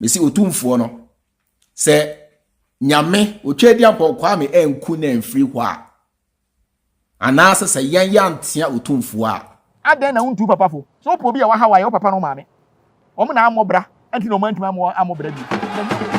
Mesi Otumfoɔ no, sɛ Nyame, Otweaduampɔn Kwame anku no amfiri hɔ a, anaasɛ sɛ yɛn yɛantea Otumfoɔ a. Adɛn na wontu wo papa fo? Sɛ wopɛ obi a wahaw a, yɛ wo papa ne wo maame. Wɔn na ammɔ bra, ɛnti na wɔantumi ammɔ ammɔ bra bio. Na nyɛ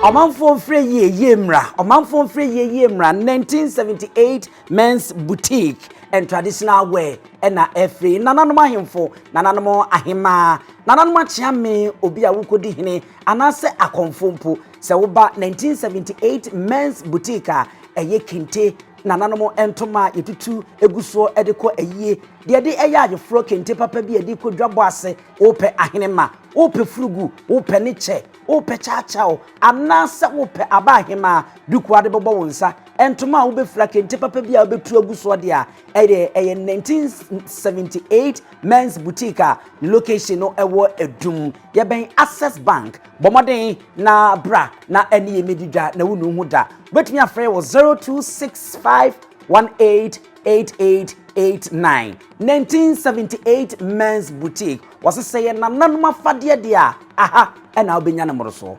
Ɔmanfoɔ mfrɛ yie yie mmra Ɔmanfoɔ mfrɛ yie yie mmra 1978 Men's Boutique and Traditional Wear ɛna ɛfiri nananom ahemfo nananom ahemaa nananom akyeame obi a wokɔdi hene anaasɛ akɔmfo mpo sɛ woba 1978 Men's Boutique a ɛyɛ kente nananom ntoma a yɛtutu gu soɔ de kɔ ayie Deɛ ɛde ɛyɛ ayeforɔ kente papa bi a ɛde kɔ dwabɔ ase, wopɛ ahenema, wopɛ furugu, wopɛ ne kyɛ, wopɛ kyawkyaw, anaasɛ wopɛ aba ahemaa, duku a wode bɛbɔ wo nsa, ntoma a wobɛfira, kente papa bi a wobɛtu agu soɔ deɛ a, ɛdeɛ ɛyɛ 1978 Men's Boutique a ne location no ɛwɔ Adum. Yɛbɛn Access Bank. Bɔ mmɔden na bra na ɛne yɛn mmɛdi dwa na wonnu ho da. Wobɛtumi afrɛ wɔ 0265 18 8889 1978 Men's Boutique wɔse sɛ yɛ nananom afadeɛ deɛ a aha ɛna wobɛnya no mmorosoɔ.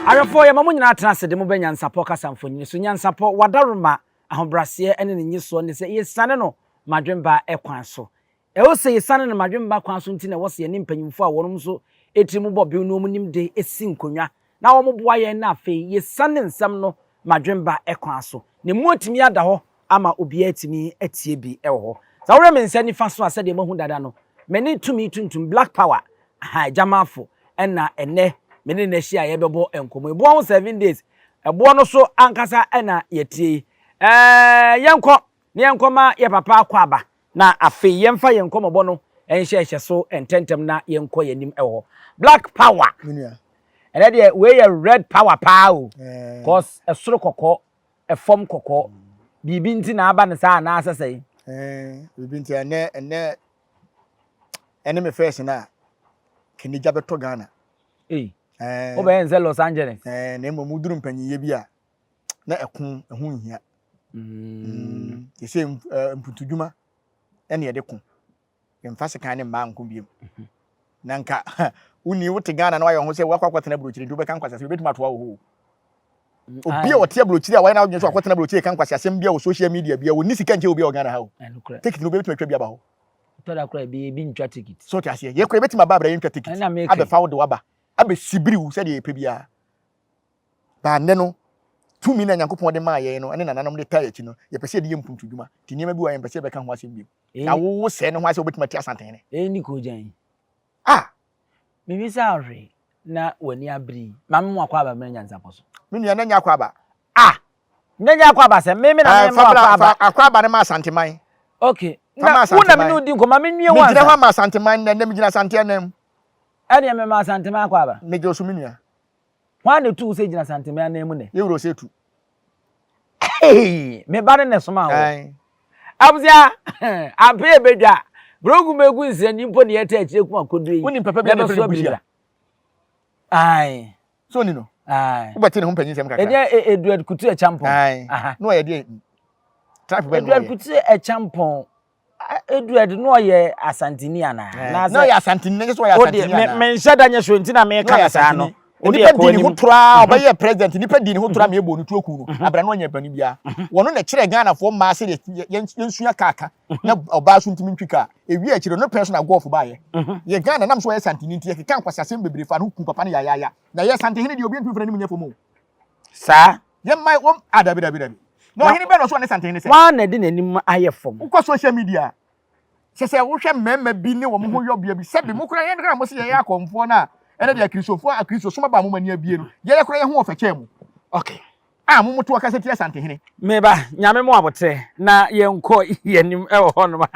Awɛfoɔ yɛma mo nyinaa tena ase de mo bɛ Nyansapɔ kasa mfonini so. Nyansapɔ, wadaroma, ahobraseɛ ne ne nyesoɔ ne sɛ yɛsiane no madwemba kwan so. Ɛwɔ sɛ yesiane no mmadwemma kwan so nti na ɛwɔ sɛ yɛne mpanyimfo a wɔn nso tirim bɔ bew ne wɔn nimde si nkonnwa na wɔboa yɛn na afei yesiane nsɛm no mmadwemma kwan so na emu atumi ada hɔ ama obiara atumi atie bi wɔ hɔ. Sɛ wohwɛ me nsa nifa so a, sɛdeɛ moahu dada no, me ne Tumi Tuntum, Black Power, aha, Agyamafo, ɛna ɛnnɛ me ne no ahyia a yɛrebɛbɔ nkɔmmɔ yi. Boɔ ho 7 days, ɛboɔ no so ankasa na yɛtie yi. Ɛɛ, yɛnkɔ na yɛnkɔma yɛ papa akwaaba Na afei yɛmfa yɛn nkɔmmɔbɔ no nhyɛhyɛ so ntɛmntɛm na yɛnkɔ yɛn anim wɔ hɔ. Black power! Ɛnɛ deɛ wei yɛ red power paa o. Cause ɛsoro kɔkɔɔ, ɛfam kɔkɔɔ. Biribi nti na aba no saa anaasɛ sɛn? Biribi nti ɛnɛ ɛnɛ ɛne me first na kanigya bɛtɔ Ghana. Ei, wobɛyɛ nsɛ Los Angeles. Na mmom woduru mpanyinnyɛ bi a na ɛko ɛho nhia. Mm. Te sɛ mputudwuma ɛne yɛde ko. Yɛmfa sekan ne mmaa nko biom. Mhm. Na nka wonni wote Ghana na wayɛ ho sɛ wakɔ akɔtena aburokyiri nti wobɛka nkwasasɛm ebɛtumi atoa wɔ hɔ o. Mm, obi a ɔte aburokyiri a wayɛ n'adwene sɛ wakɔtena aburokyiri ka nkwasasɛm bi a wɔ social media bi a wɔnni sika nkyɛ obi a wɔ Ghana ha o. Ticket no obi bɛtumi atwa bi aba hɔ. Tɔda koraa ebi ebi ntwa ticket. So te aseɛ yɛ koraa ebɛtumi aba abira yɛntwa ticket abɛfa wo de waba abɛsibiriw sɛdeɛ yɛpɛ biara. But nnɛ no, tumi no a Nyankopɔn de maa yɛn no ne nananom de taa yɛn akyi no, yɛpɛ sɛ yɛde yɛ mpuntudwuma. Nti nneɛma bi wɔ hɔ a yɛmpɛ sɛ yɛbɛka ho asɛm bio. Na wo wo sɛɛ ne ho asɛ wobɛtumi ate Asantehene. Eyi ne koogyan. Ah! Mimisaa wo hwee na w'ani abere yi. Ma me mu akwaaba mmra nyansapɔ so. Me nua, na nyɛ akwaaba. Ah! Na nyɛ akwaaba sɛ me me na me ma akwaaba. Fa akwaaba no ma Asanteman. Okay. Na wo na me ne wo di nkɔmmɔ, ma menwie wo ansa. Megyina hɔ ama Asanteman nnɛ, nnɛ megyina Asante ananmu. Ɛneɛ mema Asanteman akwaaba. Megye wo so me nua. Hwan na etu wo sɛ gyina Asanteme anan mu nnɛ? Yɛ wura ɔsɛ tu. Hey, me ba no na ɛsomaa wo. Abusua, ampe yɛ bedwa. Brogu megu nsrani mpo ne yɛte akyire kum akodue yi. Wonim papa bi a na yɛfrɛ no Busia? Ae. So oni no? Ae. Wobɛte ne ho mpanyin nsɛm kakra. Ɛdeɛ Edward Kutu Acheampong. Ae. Na ɔyɛ deɛ tribe bɛn na ɔyɛ? Edward Kutu Acheampong. Edward no ɔyɛ Asanteni anaa? Na ɔyɛ Asanteni na nyɛ sɛ ɔyɛ Asanteni anaa? Menhyɛ da nyɛ sure nti na meka no saa no. Nipa di ne ho toraa mhm. ɔbɛyɛ president nipa di ne ho toraa ma ebɔ ne tuo kun no mhm. abira no ɔnyɛ panin biara mhm. wɔn na kyerɛ Ghanafoɔ mmaa sɛ yɛnsua kaa ka na ɔbaa so ntumi ntwi kaa ewi akyire no pɛn so na golf baayɛ yɛ Ghana nam so ɔyɛ Asanteni nti yɛkeka nkwasiasɛm bebree fa no kun papa no yayaaya na yɛ Asantehene deɛ obi ntumi fana ne mu nyɛ fam o. Saa. Yɛ mma wɔn ah dabi dabi dabi. Na ɔhene bɛn na ɔso ɔne santehene sɛ. Hwan na ɛde n'anim ayɛ fam? Wokɔ social media a, kyɛ sɛ wohwɛ mmarima bi ne wɔn ho yɔbea bi sɛbi mo koraa yɛn koraa mo se yɛyɛ akɔmfoɔ no a ɛnɛ deɛ akristofoɔ akristosom aba mo ani abie no yɛyɛ koraa yɛn ho ɔfɛ kyɛn mo. Okay. A mo mo to ɔkasa tia santehene. Meba, Nyame mo aboterɛ na yɛnkɔ yɛnim wɔ hɔnom.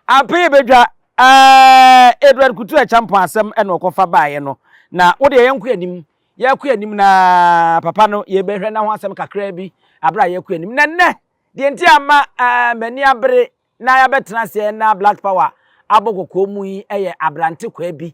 Ampa yɛbɛdwa ɛɛ Edward Kutu Acheampong asɛm na ɔkɔfa baeɛ no na wodeɛ yɛnkɔ yɛnim Yɛrekɔ anim na papa no yɛbɛhwɛ na ho asɛm kakraa bi abere a yɛrekɔ anim. Na nnɛ Deɛ nti a ama m'ani abere na yɛabɛtena aseɛ na Black Power abɔ kɔkɔɔ mu yi yɛ aberante kwaa bi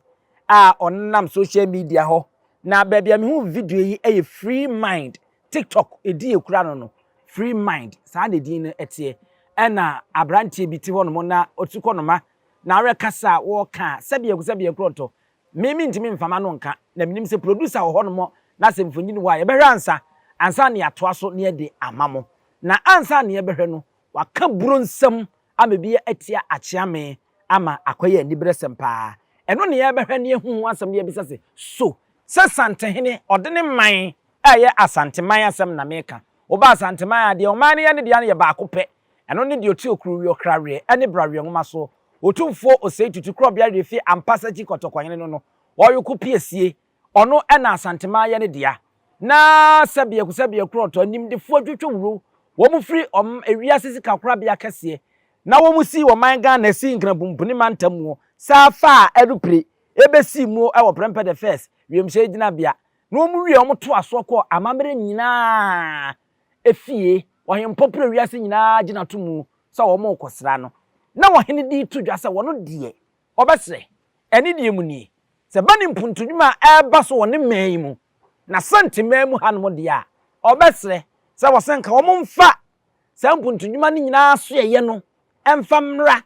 a ɔnenam social media hɔ. Na baabi a mehuu video yi yɛ Free Mind, TikTok edin a ɛkura no no, Free Mind, saa na edin no teɛ. Ɛna aberanteɛ bi te hɔnom na ɔtu kɔnoma na ɔrekasa a wɔreka a sɛdeɛ sɛdeɛ korɔntɔ me mentumi mfa m'ano nka na menim sɛ producer wɔ hɔnom na sɛ mfonyin wɔ a yɛbɛhwɛ ansa ansa na yɛatoa so na yɛde ama mo. Na ansa na yɛbɛhwɛ no waka buro nsɛm ama bi atia akyeame ama akɔyɛ aniberesɛm paa. Ɛno na yɛbɛhwɛ na yɛahu ho asɛm na yɛabisa sɛ so sɛ Santehene ɔde ne man a ɛyɛ Asanteman asɛm na meka. Woba Asanteman a deɛ ɔman no yɛ ne dea no yɛ baako pɛ. Ɛno ne deɛ ɔte Okuruweɛ Ɔkraweɛ ne Braweɛ nwoma so. Otumfoɔ Osei Tutu Korɔbea Werɛfie Ampasakyi Kɔtɔkɔhene no no ɔreko piesie. Ɔno na Asanteman yɛ ne dea. Na sɛbeɛ sɛbeɛ korɔtɔ animdefoɔ twitwa wuro wɔn firi ɔm ewiase sikakorabea kɛseɛ na wɔn sii ɔman Ghana sii Nkrabumpuni mantam muo saa faa ɛrepire ɛbɛsii muo wɔ Prempeh the First wiemhyɛn gyinabea na wɔn wie wɔn toa soɔ kɔɔ amammerɛ nyinaa efie ɔhempɔ pere wiase nyinaa gyina to mu sɛ wɔn rekɔsra no na ɔhene de to dwa sɛ wɔn deɛ ɔbɛsrɛ ɛne deɛ mu nie sɛ ba ne mpuntudwuma a ɛreba so wɔ ne man yi mu na sante man mu hanom deɛ a ɔbɛsrɛ sɛ wɔsɛ nka wɔn mfa saa mpuntudwuma no nyinaa so ɛyɛ no ɛmfa mmra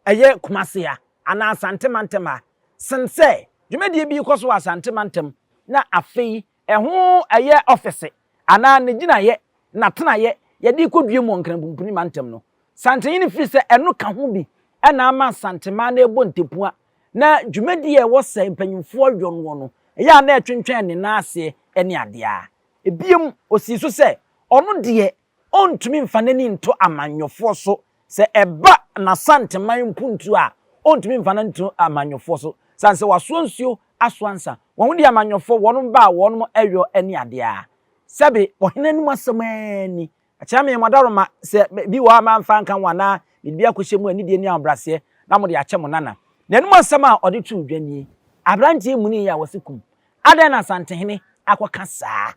ɛyɛ Kumase ha anaa Asante mantam ha sen sɛ dwumadie bi rekɔ so wɔ Asante mantam na afei ɛho ɛyɛ ɔfese anaa ne gyinaeɛ, n'atenaeɛ yɛde rekɔdua mu wɔ Nkranpumpuni mantam no. Santehene firi sɛ ɛno ka ho bi na ama Asanteman no rebɔ ntɛpua na dwumadie a ɛwɔ sɛ mpanyimfoɔ yɔ noɔ no, ɛyɛ a na ɛtwentwɛn ne nan aseɛ ne adeɛ a. Ebiem, ɔsii so sɛ ɔno deɛ ɔntumi mfa n'ani nto amanyɔfoɔ so sɛ ɛba n'Asanteman mpuntuo a, ɔntumi mfa n'ani nto amanyɔfoɔ so sane sɛ wasoa nsuo asoa nsa. Wɔn deɛ amanyɔfoɔ wɔnom ba a wɔnom yɔ ne adeɛ a. Sɛbe ɔhene anom asɛm ara ni. Akyea me, mo adaworoma, sɛ bi wɔ hɔ a mamfa anka ho anaa mede bi akɔhyɛ mu anidie ne ahobrɛaseɛ na mode akyɛ mo nana. N'anom asɛm a ɔde too dwa nie, Aberanteɛ munii a wɔse kum, adɛn na Asantehene akɔka saa?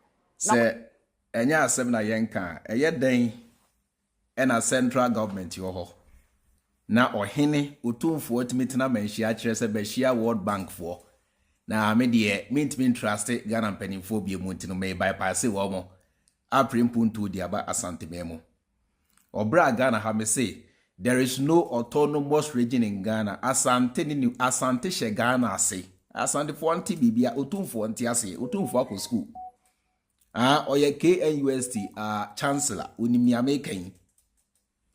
Na. Sɛ ɛnyɛ asɛm na yɛnka a, ɛyɛ dɛn na central government wɔ hɔ na ɔhene otumfoɔ tumi tena manhyia kyerɛ sɛ bɛhyia World Bank foɔ na me deɛ mentumi ntraste Ghana mpanimfoɔ bio mu nti no me bypasse wɔn apere mpuntuo de aba Asanteman mu. Ɔbrɛ a Ghana ha me se there is no autonomous region in Ghana Asante ne ne Asante hyɛ Ghana ase Asantefoɔ nte biribia Otumfoɔ nte aseɛ Otumfoɔ akɔ school Ah ɔyɛ KNUST ah chancellor onim nea meka yi.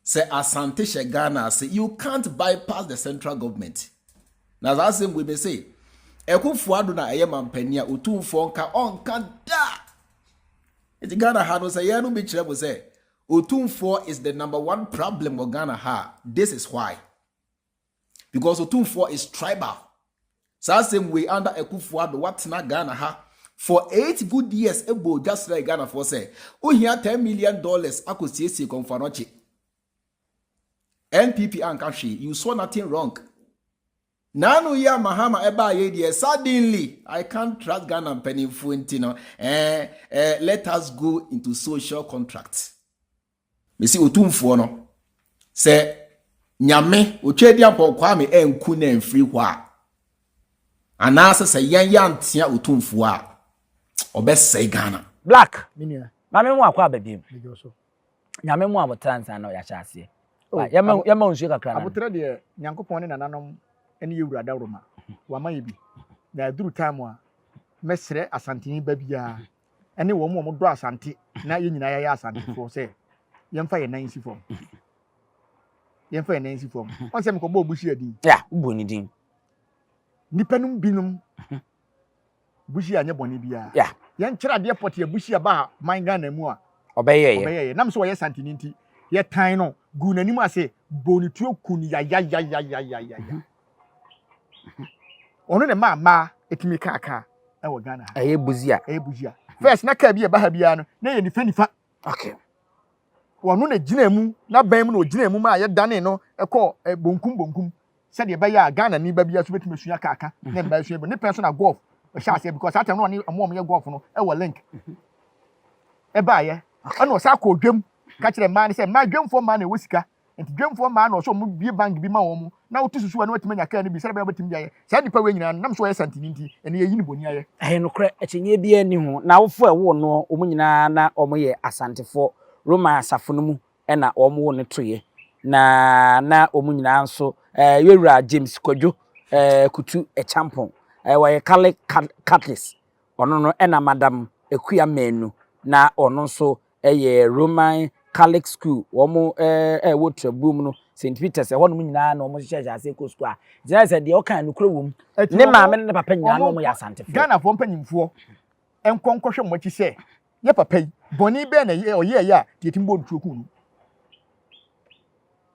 Sɛ Asante hyɛ Ghana ase you can't bypass the central government. Na saa asɛm wei me se Akufo Addo na ɛyɛ mampanin a otumfoɔ nka ɔnka da. Nti Ghana ha no sɛ yɛn no bi kyerɛ mo sɛ otumfoɔ is the number one problem wɔ Ghana ha this is why. Because Otumfoɔ is tribal. Saa asɛm wei under Akufo Addo watena Ghana ha for 8 good years ɛbɔ odwa srɛ Ghanafoɔ sɛ wohia 10 million dollars akɔsiesie Komfo Anokye. NPP anka hwee, you saw nothing wrong. Naanu yi a Mahama ɛbaa yei deɛ suddenly I can't trust Ghana mpanimfoɔ nti no eh, eh, let us go into social contract. Mese Otumfoɔ no, sɛ Nyame, Otweaduampɔn Kwame anku no amfiri hɔ a, anaasɛ sɛ yɛn yɛantea Otumfoɔ a, ɔbɛsɛe Ghana. Black, maame mu akɔ aba biem. Nyame mu abotra nsa na yɛahyɛ aseɛ. Oh, yɛma yɛma nsuo kakra na. Abotra deɛ Nyankopɔn ne nananom ne yɛ wura dawuroma. Wama yɛ bi. Na aduru time a mɛsrɛ Asanteni ba biara ne wɔn a wɔdɔ Asante na yɛn nyinaa yɛyɛ Asantefoɔ sɛ yɛmfa yɛn nan nsi fam. Yɛmfa yɛn nan nsi fam. Wɔn sɛ mekɔbɔ Busia din. Ya, wobɔ ne din. Nnipa nom binom Busia nyɛ bɔne biara. Ya. Yɛnkyerɛ adeɛ pɔte a Busia baa man Ghana mu a. Ɔbɛyɛɛyɛ. Ɔbɛyɛɛyɛ. Nam sɛ ɔyɛ Santeni nti, yɛtan no, guu n'anim ase, bɔɔ ne tuo ku no yayayayayayaya. Ɔno na ɛmaa mmaa ɛtumi kaa kaa ɛwɔ Ghana ha. Ɛyɛ buzia. Ɛyɛ buzia. First na kaa bi ɛba ha biara no na ɛyɛ nifa nifa. Okay. Ɔno na gyina mu n'aban mu na ɔgyina mu ma yɛdane no ɛkɔ bonkum bonkum sɛdeɛ ɛbɛyɛ a Ghana ni ba biara so bɛtumi asua kaa ka na mmaa asua bi. Ne pɛn so na golf ɛhyɛ aseɛ because saa time no ɔne ɔmo a ɔmo yɛ golf no ɛwɔ link. Ɛbaayɛ ɛna ɔsan kɔɔ dwam. Ka kyerɛ mmaa no sɛ mmaa dwamfoɔ mmaa na ɛwɔ sika. Nti dwamfoɔ mmaa na ɔsɛ wɔn bue bank bi ma wɔn na wotu susu a na watumi anya kaa no bi sɛdeɛ ɛbɛyɛ a wobɛtumi de ayɛ. Saa nnipa wei nyinaa no nam sɛ wɔyɛ santini nti ɛnɛ yɛyi no bɔni ayɛ. Ɛyɛ nokorɛ, akyinnyeɛ biara nni ho. N'awofoɔ a ɛwoo noɔ, wɔn nyinaa na wɔyɛ Asantefoɔ. Roman asafo no mu na wɔwoo no toeɛ. Na na wɔn nyinaa nso, eh, yɛwura James Kwadwo eh, Kutu Acheampong, eh, wɔyɛ Catholic Catholics. Ɔno no ɛna Madam Akua Manu, na ɔno nso yɛ Roman Catholic School, wɔn a ɛwɔ Trabuom no, St. Peters, ɛhɔnom nyinaa na wɔn hyehyɛ aseɛ kɔ sukuu a. Nti na sɛ deɛ ɔka nokorɛ wɔ mu. Ne maame ne ne papa nyinaa na wɔn yɛ Asantefoɔ. Ghanafoɔ mpanyinfoɔ nkɔ nkɔhwɛ wɔn akyi sɛ yɛ papa yi bɔne bɛn na ɔyɛɛyɛ a deɛ ɛtumi bɔ no tuo kum no.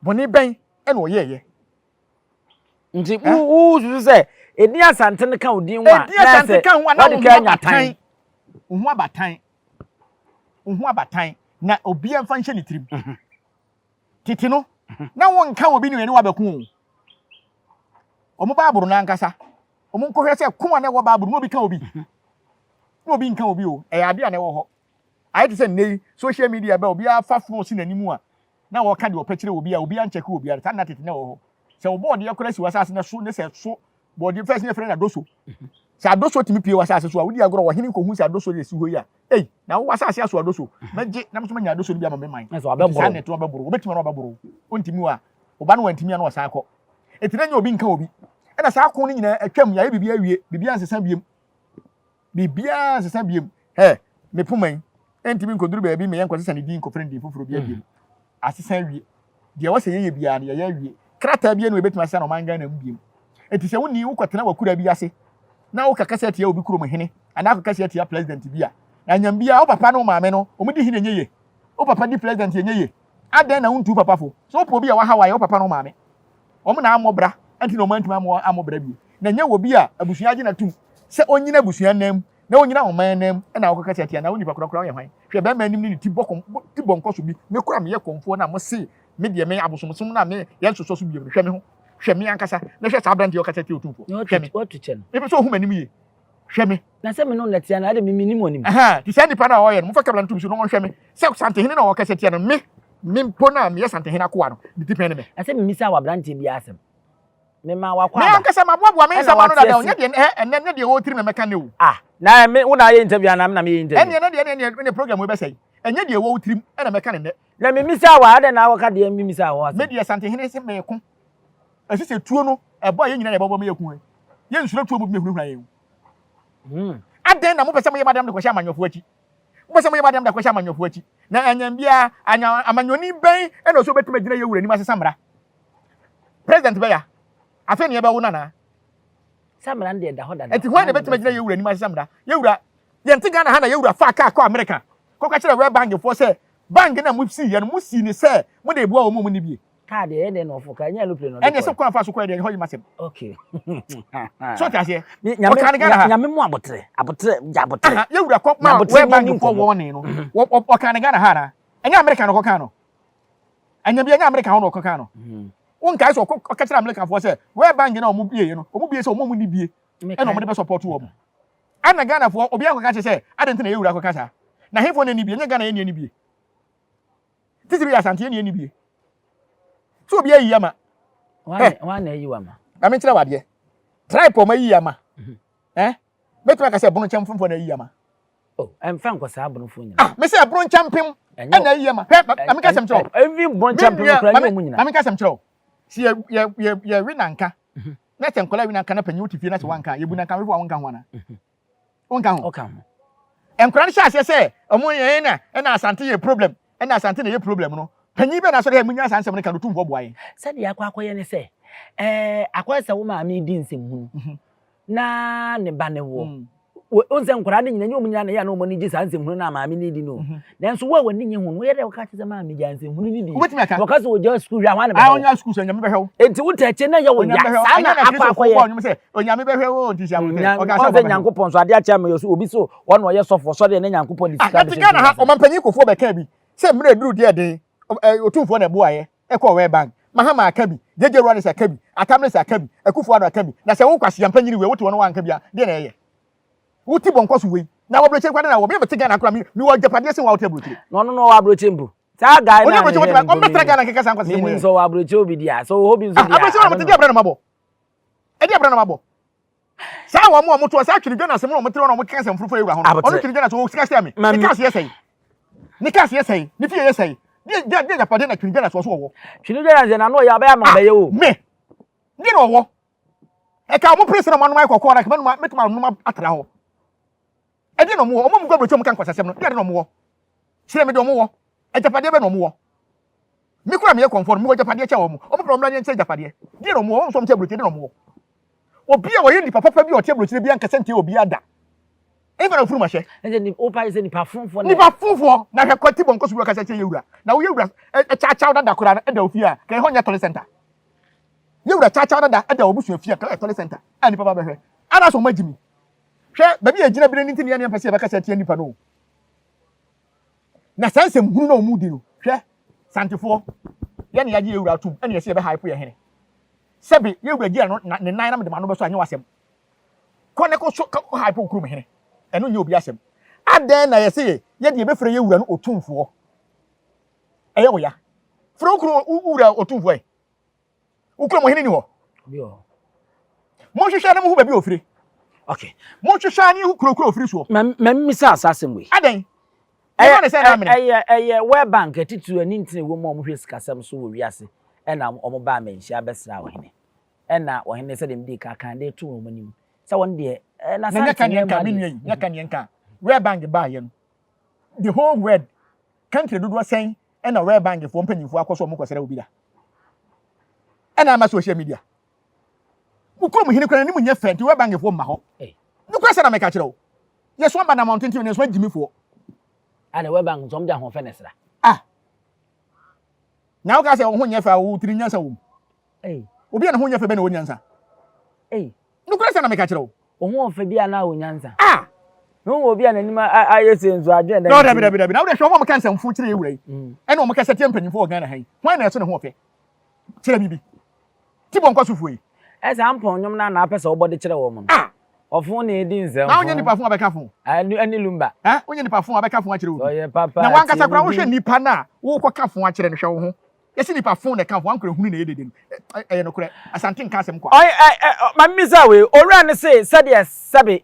Bɔne bɛn na ɔyɛɛyɛ? Nti wo susu sɛ edin Asante no ka wo din ho a na sɛ wɔde ka anya tan. Wo ho abatan. Wo ho abatan na obiara mfa nhyɛ ne tirim. Mhm. Tete no mhm. na wonka obi ne w'ani wabɛko o. Wɔn Bible no ankasa wɔn nkɔhwɛ sɛ ko a na ɛwɔ Bible no obi ka obi. Mhm. Na obi nka obi o. Ɛyɛ ade a na ɛwɔ hɔ. Ayɛ te sɛ nnɛ yi social media bɛ obiara fa phone si n'anim a na wɔka deɛ ɔpɛ kyerɛ obi a obiara nkyɛke obiara saa na tete na ɛwɔ hɔ sɛ wo bɔɔdeɛ koraa si w'asase no so ne sɛ so bɔɔdeɛ fɛs ne yɛfrɛ no adoso sɛ adoso tumi pie w'asase so a wodi agorɔ ɔhene nkɔhu sɛ adoso de si hɔ yi a ei na wo w'asase aso adoso mɛgye na nso manya adoso no bi ama me man saa na ɛto ɔbɛboro wobɛtumi na ɔbɛboro wontumi a ɔba no wantumi a na ɔsan kɔ ɛti na nyɛ obi nka obi ɛna saa ko no nyinaa atwam yɛayɛ biribi awie biribi ansesa biem Biribiara nsesa biom. Hɛ, me poma yi, ɛntumi nkɔduru baabi ma yɛnkɔsesa ne din nkɔfrɛ no din foforɔ biara biom. Asesa awie. Deɛ ɛwɔ sɛ yɛyɛ biara no, yɛyɛ awie. Krataa biara nni hɔ a yɛbɛtumi asesa no ɔman Ghana mu biom. Enti sɛ wonni, wokɔtena w'akuraa bi ase na wokɔkasa tia obi kurom hene anaa akɔkasa atia president bi a, na anyam biara wo papa ne wo maame no, wɔdi hene ɛnyɛ yie. Wo papa di president ɛnyɛ yie. Adɛn na wontu wo papa fo? Sɛ wopɛ obi a wahaw a, ɛyɛ wo papa ne wo maame. Wɔn na ammɔ bra nti na wɔn antumi ammɔ ammɔ bra bio. Na ɛnyɛ obi a abusua agye no atum sɛ onyina abusua nan mu na onyina ɔman nan mu na ɔkɔka tia tia na wo nipa korakora woyɛ hwan? Hwɛ bɛrima anim ne ne ti bɔ kɔm ti bɔ nkɔso bi. Me kora meyɛ kɔmfoɔ na mo se me deɛ me abosomsom na me yɛn sosɔ so bio no. Hwɛ me ho. Hwɛ me ankasa na hwɛ saa aberanteɛ ɔkasa tia otumfoɔ. Hwɛ me. Mepɛ sɛ ohu m'anim yie. Hwɛ me. Na sɛ me ne wo na ɛteɛ no, ɛde me mennim w'anim. Ɛhɛn, nti saa nipa no a ɔyɛ no, momfa kabla no ntom so na ɔnhwɛ me sɛ Santehene na ɔkasa tia no, me, me mpo no a meyɛ Santehene akoa no, ne tipɛn ne me. Na sɛ memisaa w'aberanteɛ bi asɛm, memaa wakɔ Me aba, ankasa maboaboa me ɛna nsɛm ano wate dada o, asi. nyɛ deɛ ɛhɛ, ɛnnɛ, nyɛ deɛ ɛwɔ wo tirim na mɛka nnɛ o. Ah, na me, wo na ayɛ interview anaa me na meyɛ interview? Ɛnneɛ, na deɛ, ɛnneɛ, ɛnneɛ program wei bɛsɛe. Ɛnyɛ deɛ ɛwɔ wo tirim na mɛka no nnɛ. Na memisaa wo a, adɛn na woaka deɛ memisaa wo asɛm? Me deɛ, Santehene se meko. Ɛsɛ sɛ tuo no, ɛbɔ a yɛn nyinaa na yɛbɛbɔ ma yɛaku wɔn. Yɛnsuro tuo mu bi mmɛhunahuna yɛn o. Hmm. Adɛn na mopɛ sɛ moyɛ mo adɛm de kɔhyɛ amanyɔfoɔ akyi? Mopɛ sɛ moyɛ mo adɛm de akɔhyɛ amanyɔfoɔ akyi? Na anyam biara, anya amanyɔni bɛn na ɔsɛ obɛtumi agyina yɛn wura anim asesa mmara? President bɛya. Afei ne yɛbɛwo no anaa? Sɛ mmara no deɛ ɛda hɔ dada. Ɛnti hwan na ɛbɛtumi agyina yɛn wura anim asesa mmara? Yɛn wura, yɛnte Ghana ha na yɛn wura faa kaa kɔɔ Amerika kɔka kyerɛɛ World Bank foɔ sɛ bank no a mosiiɛ no, mosii no sɛ mode reboa wɔn a wɔnni bie. Kaa deɛ ɛyɛ dɛn na ɔfo kaa ɛnyɛ aeroplane na ɔde kɔɛ. Ɛnneɛ sɛ kwan fa so kɔɛ deɛ ɛhɔ yi masɛm. Okay. So ɔte aseɛ. Nyame Ɔkaa no Ghana ha. Nyame mu abotere abotere gya abotere. Aha yɛwura kɔ ma Abotere World ne Bank ni foɔ nkɔmɔ. wɔɔne no. Ɔkaa no Ghana ha anaa? Ɛnyɛ America na ɔkɔkaa no. Ɛnyɛ bi ɛnyɛ America hɔ na ɔkɔkaa no. Wonkae sɛ ɔkɔ ɔka kyerɛ America foɔ sɛ World Bank na wɔn bieɛ no wɔn bie sɛ wɔn a wɔn nni bie ɛna wɔn de bɛ support wɔn. Ɛna Ghana foɔ obiara nkɔka kyerɛ sɛ adɛn nti na yɛwura kɔka saa. Na hefoɔ na ɛnni bie? Ɛnyɛ Ghana yɛnni ɛnni bie. Titiri yɛ Asante yɛnni ɛnni bie. Sɛ obi ayi ama. Hwan na ayi wama? Na menkyerɛ wo adeɛ. Tribe ɔma ayi ama. Eh? Mɛtumi aka sɛ ɛbono nkyɛn mfomfoɔ na ayi ama. Oh, ɛmfa nkɔ saa abonofoɔ nyinaa. Ah, mesɛ ɛbono nkyɛn mpem ɛna ayi ama. Hwɛ, ma menka asɛm kyerɛ wo. Even bono nkyɛn mpem koraa nyɛ ɔmo nyinaa. Ma menka asɛm kyerɛ wo. Sɛ yɛ yɛ yɛ yɛwe nanka na sɛ nkwadaa we nanka na panyin wote fie na sɛ wanka yɛbu nanka wefo a wonka ho anaa? Wonka ho? Ɔka ho. Nkwadaa no hyɛ aseɛ sɛ ɔmo yɛn na ɛna Asante yɛ problem ɛna Asante na ɛyɛ problem no. Panyin bɛn na asɔre ha munya saa nsɛm no ka no Otumfoɔ boa yɛn. Sɛdeɛ akɔ akɔyɛ ne sɛ, ɛɛ akɔyɛ sɛ wo maame redi nsɛmhunu mhm. na ne ba ne woɔ. Mm. Wohu sɛ nkwadaa no nyina nyɛ wɔn nyinaa na ɛyɛ a na wɔn ani gye saa nsɛmhunu no a maame no redi no. Mhm. Nanso wo a w'ani nye ho no, woyɛ dɛ woka kyerɛ sɛ maame gya nsɛmhunu no di. Wobɛtumi aka. Wɔka sɛ wɔgya sukuu hwɛ a hwan na bɛhwɛ wo? Ɔnya sukuu sɛ Onyame bɛhwɛ wo. Enti wo tɛkyɛ na ɛyɛ wo ya. Saa na akɔ akɔyɛ. Onyame sɛ Onyame bɛhwɛ wo nti sɛ abotɛ. Ɔka sɛ ɔsɛ Nyankopɔn so adeɛ akyɛ ama yɛ so obi so ɔno ɔyɛ sɔfo ɔsɔre ne Nyankopɔn de sika bɛhyɛ. Ghana ha ɔmampanyin Kufuor bɛka bi sɛ mmerɛ aduru deɛ den Otumfoɔ na ɛboaeɛ ɛkɔɔ World Bank. Mahama aka bi, JJ Rawlings aka bi, Atta Mills aka bi, Akufo Addo aka bi. Na sɛ wo Kwasi Ampanyini wei wote hɔ na woanka bi a deɛ na ɛyɛ? Wo ti bɔnkɔ so wei. Na wɔ aburokyire koraa de na wɔ me mete Ghana koraa me mewɔ agyapadeɛ sen wo a wote aburokyire. Na ɔno na ɔwɔ aburokyire mpo. Saa guy Oni na aburokyire mehwɛ wɔtumi no ɔmbɛtena Ghana nkeka saa nkwasasɛm menim wei. sɛ ɔwɔ aburokyire obi di a sɛ ɔwɔ hɔ bi nso Ah, di a aburokyire I na don't wɔte di know. abira na mabɔ. Ɛdi abira na mabɔ. Saa wɔn a wɔn to saa twene dwa na asɛm na wɔn tiri wɔn a wɔn keka nsɛm furufu ewura ho no. Ɔno Abotere. twene dwa na so sika sɛ me. Ne Mami cars yɛ sɛn? Ne cars yɛ sɛn? Ne fie yɛ sɛn? Deɛ deɛ deɛ agyapadeɛ na twene dwa na so ɔso wɔwɔ. Twene dwa na sɛ n'ano ɔyɛ abɛyɛ ama Ah, ɔbɛyɛ o. me. Deɛ na ɔwɔ. Ɛka wɔn pere sɛ na wɔn anom ayɛ kɔkɔɔ na kɛmɛ nom mɛtuma anom atra hɔ. Ɛdeɛ na wɔn wɔ. Wɔn a wɔn gu aburokyire wɔn ka nkwasasɛm no. Deɛ na wɔn wɔ. Kyerɛ me deɛ wɔn wɔ. Agyapadeɛ bɛ na wɔn wɔ. Me kura meyɛ kɔnfoɔ no, mewɔ agyapadeɛ kyɛ wɔn. Wɔn pɛ wɔn mmra ne nkyɛ agyapadeɛ. Deɛ na wɔn wɔ, wɔn nso wɔn kyɛ aburokyire, deɛ na wɔn wɔ. Obi a ɔyɛ nipa papa bi a ɔte aburokyire bi ankasa ntie obiara da. Ɛmfa na ofuru ma hyɛ. Ɛsɛ ni wopa sɛ nipa fonfoɔ na. Nipa fonfoɔ na hwɛ kwati bɔnkɔ so bi ɔkasa kyerɛ yɛwura. Na wo yɛwura ɛkyakyaw dada koraa no ɛda ofie a, ka ɛhɔ nyɛ tɔle center. Yɛwura kyakyaw dada ɛda ɔbusua fie a, ka ɛyɛ tɔle center a nipa ba bɛhwɛ. Anaasɛ wɔn agyi mi. Hwɛ baabi a ɛgyina bere no nti ne yɛn mpɛ sɛ yɛbɛkasa atia nipa no o. Na saa nsɛm hunu na wɔn di no, hwɛ, Santefoɔ, yɛn na yɛagye yɛn wura atom, ɛna yɛsɛ yɛbɛ hype yɛn hene. Sɛbe, yɛn wura gyina no, na ne nan na mede m'ano bɛsɔ anyɛ w'asɛm. Kɔ ne kɔ so, kɔ hype wo kurom hene. Ɛno nyɛ obi asɛm. Adɛn na yɛsɛ yɛ, yɛde yɛbɛfrɛ yɛn wura no otumfoɔ? Ɛyɛ wo ya. Frɛ wo kunu wo wura otumfoɔ ɛ. Wo kurom ɔhene ni hɔ. Monhwehwɛ na mohu baabi a ofire. Okay. Monhwehwɛ ne hu kuro kuro ofiri soɔ. Mɛmmisa asa asɛm wei. Adɛn? Ɛyɛ ne sɛ na amene. Ɛyɛ ɛyɛ World Bank atitiriw ani ntene wɔ mu a wɔhwɛ sikasɛm so wɔ wiase ɛna wɔn baa manhyia bɛsra ɔhene. Ɛna ɔhene sɛdeɛ mede ka kan de to wɔn anim sɛ wɔn deɛ ɛɛ na Na nyɛ ka neɛ nka me nua yi nyɛ ka neɛ nka World Bank baa yɛ no the whole world country dodoɔ sɛn ɛna World Bank foɔ mpanyinfoɔ akɔ so wɔn kɔsrɛ obi da. Ɛna ama social media. Wo kurom hene kura n'anim nyɛ fɛ nti World Bank foɔ mma hɔ. Nokura sɛ na meka kyerɛ wo. Yɛso aba na mmɔntenten ne nso agyimifoɔ. Ana World Bank nso wɔn de ahoɔfɛ na ɛsra. Ah. Na woka sɛ wo ho nyɛ fɛ a wo tiri nyansa wɔ mu. Obi a ne ho nyɛ fɛ bɛ na ɔwɔ nyansa. Nokorɛ sɛ na meka kyerɛ wo. Wo ho ɔfɛ bi a na wɔ nyansa. Ah! Na wo obi a n'anim ayɛ sɛ nso adwene dɛ. No, dabi dabi dabi. Na wo de hwɛ wɔn a wɔka nsɛmfo kyerɛ yɛ wura yi. Ɛna wɔn kasa tia mpanyinfo wɔ Ghana ha yi. Hwan na ɛso ne ho ɔfɛ? Kyerɛ me bi. Ti bɔ nkɔ sofoɔ yi. Ɛsɛ ampɔn nnwom no a na apɛ sɛ wɔbɔ de kyerɛ wɔn no. Ah! Ɔfon na edi nsɛmfo. Na wonyɛ nipa fon abɛka fon. Ɛne lumba. Eh, wonyɛ nipa fon abɛka fon akyerɛ obi. Ɔyɛ papa. Na wankasa koraa wohwɛ nipa no a wokɔka fon akyerɛ no hwɛ wo ho. Yɛsi nipa fon na ɛka fon ankora hunu na ɛyɛ dede no. Ɛyɛ nokorɛ. Asante nka asɛm kwa. Ɔyɛ ɛ ɛ ma mmisa wei. Owura no se sɛdeɛ sɛbe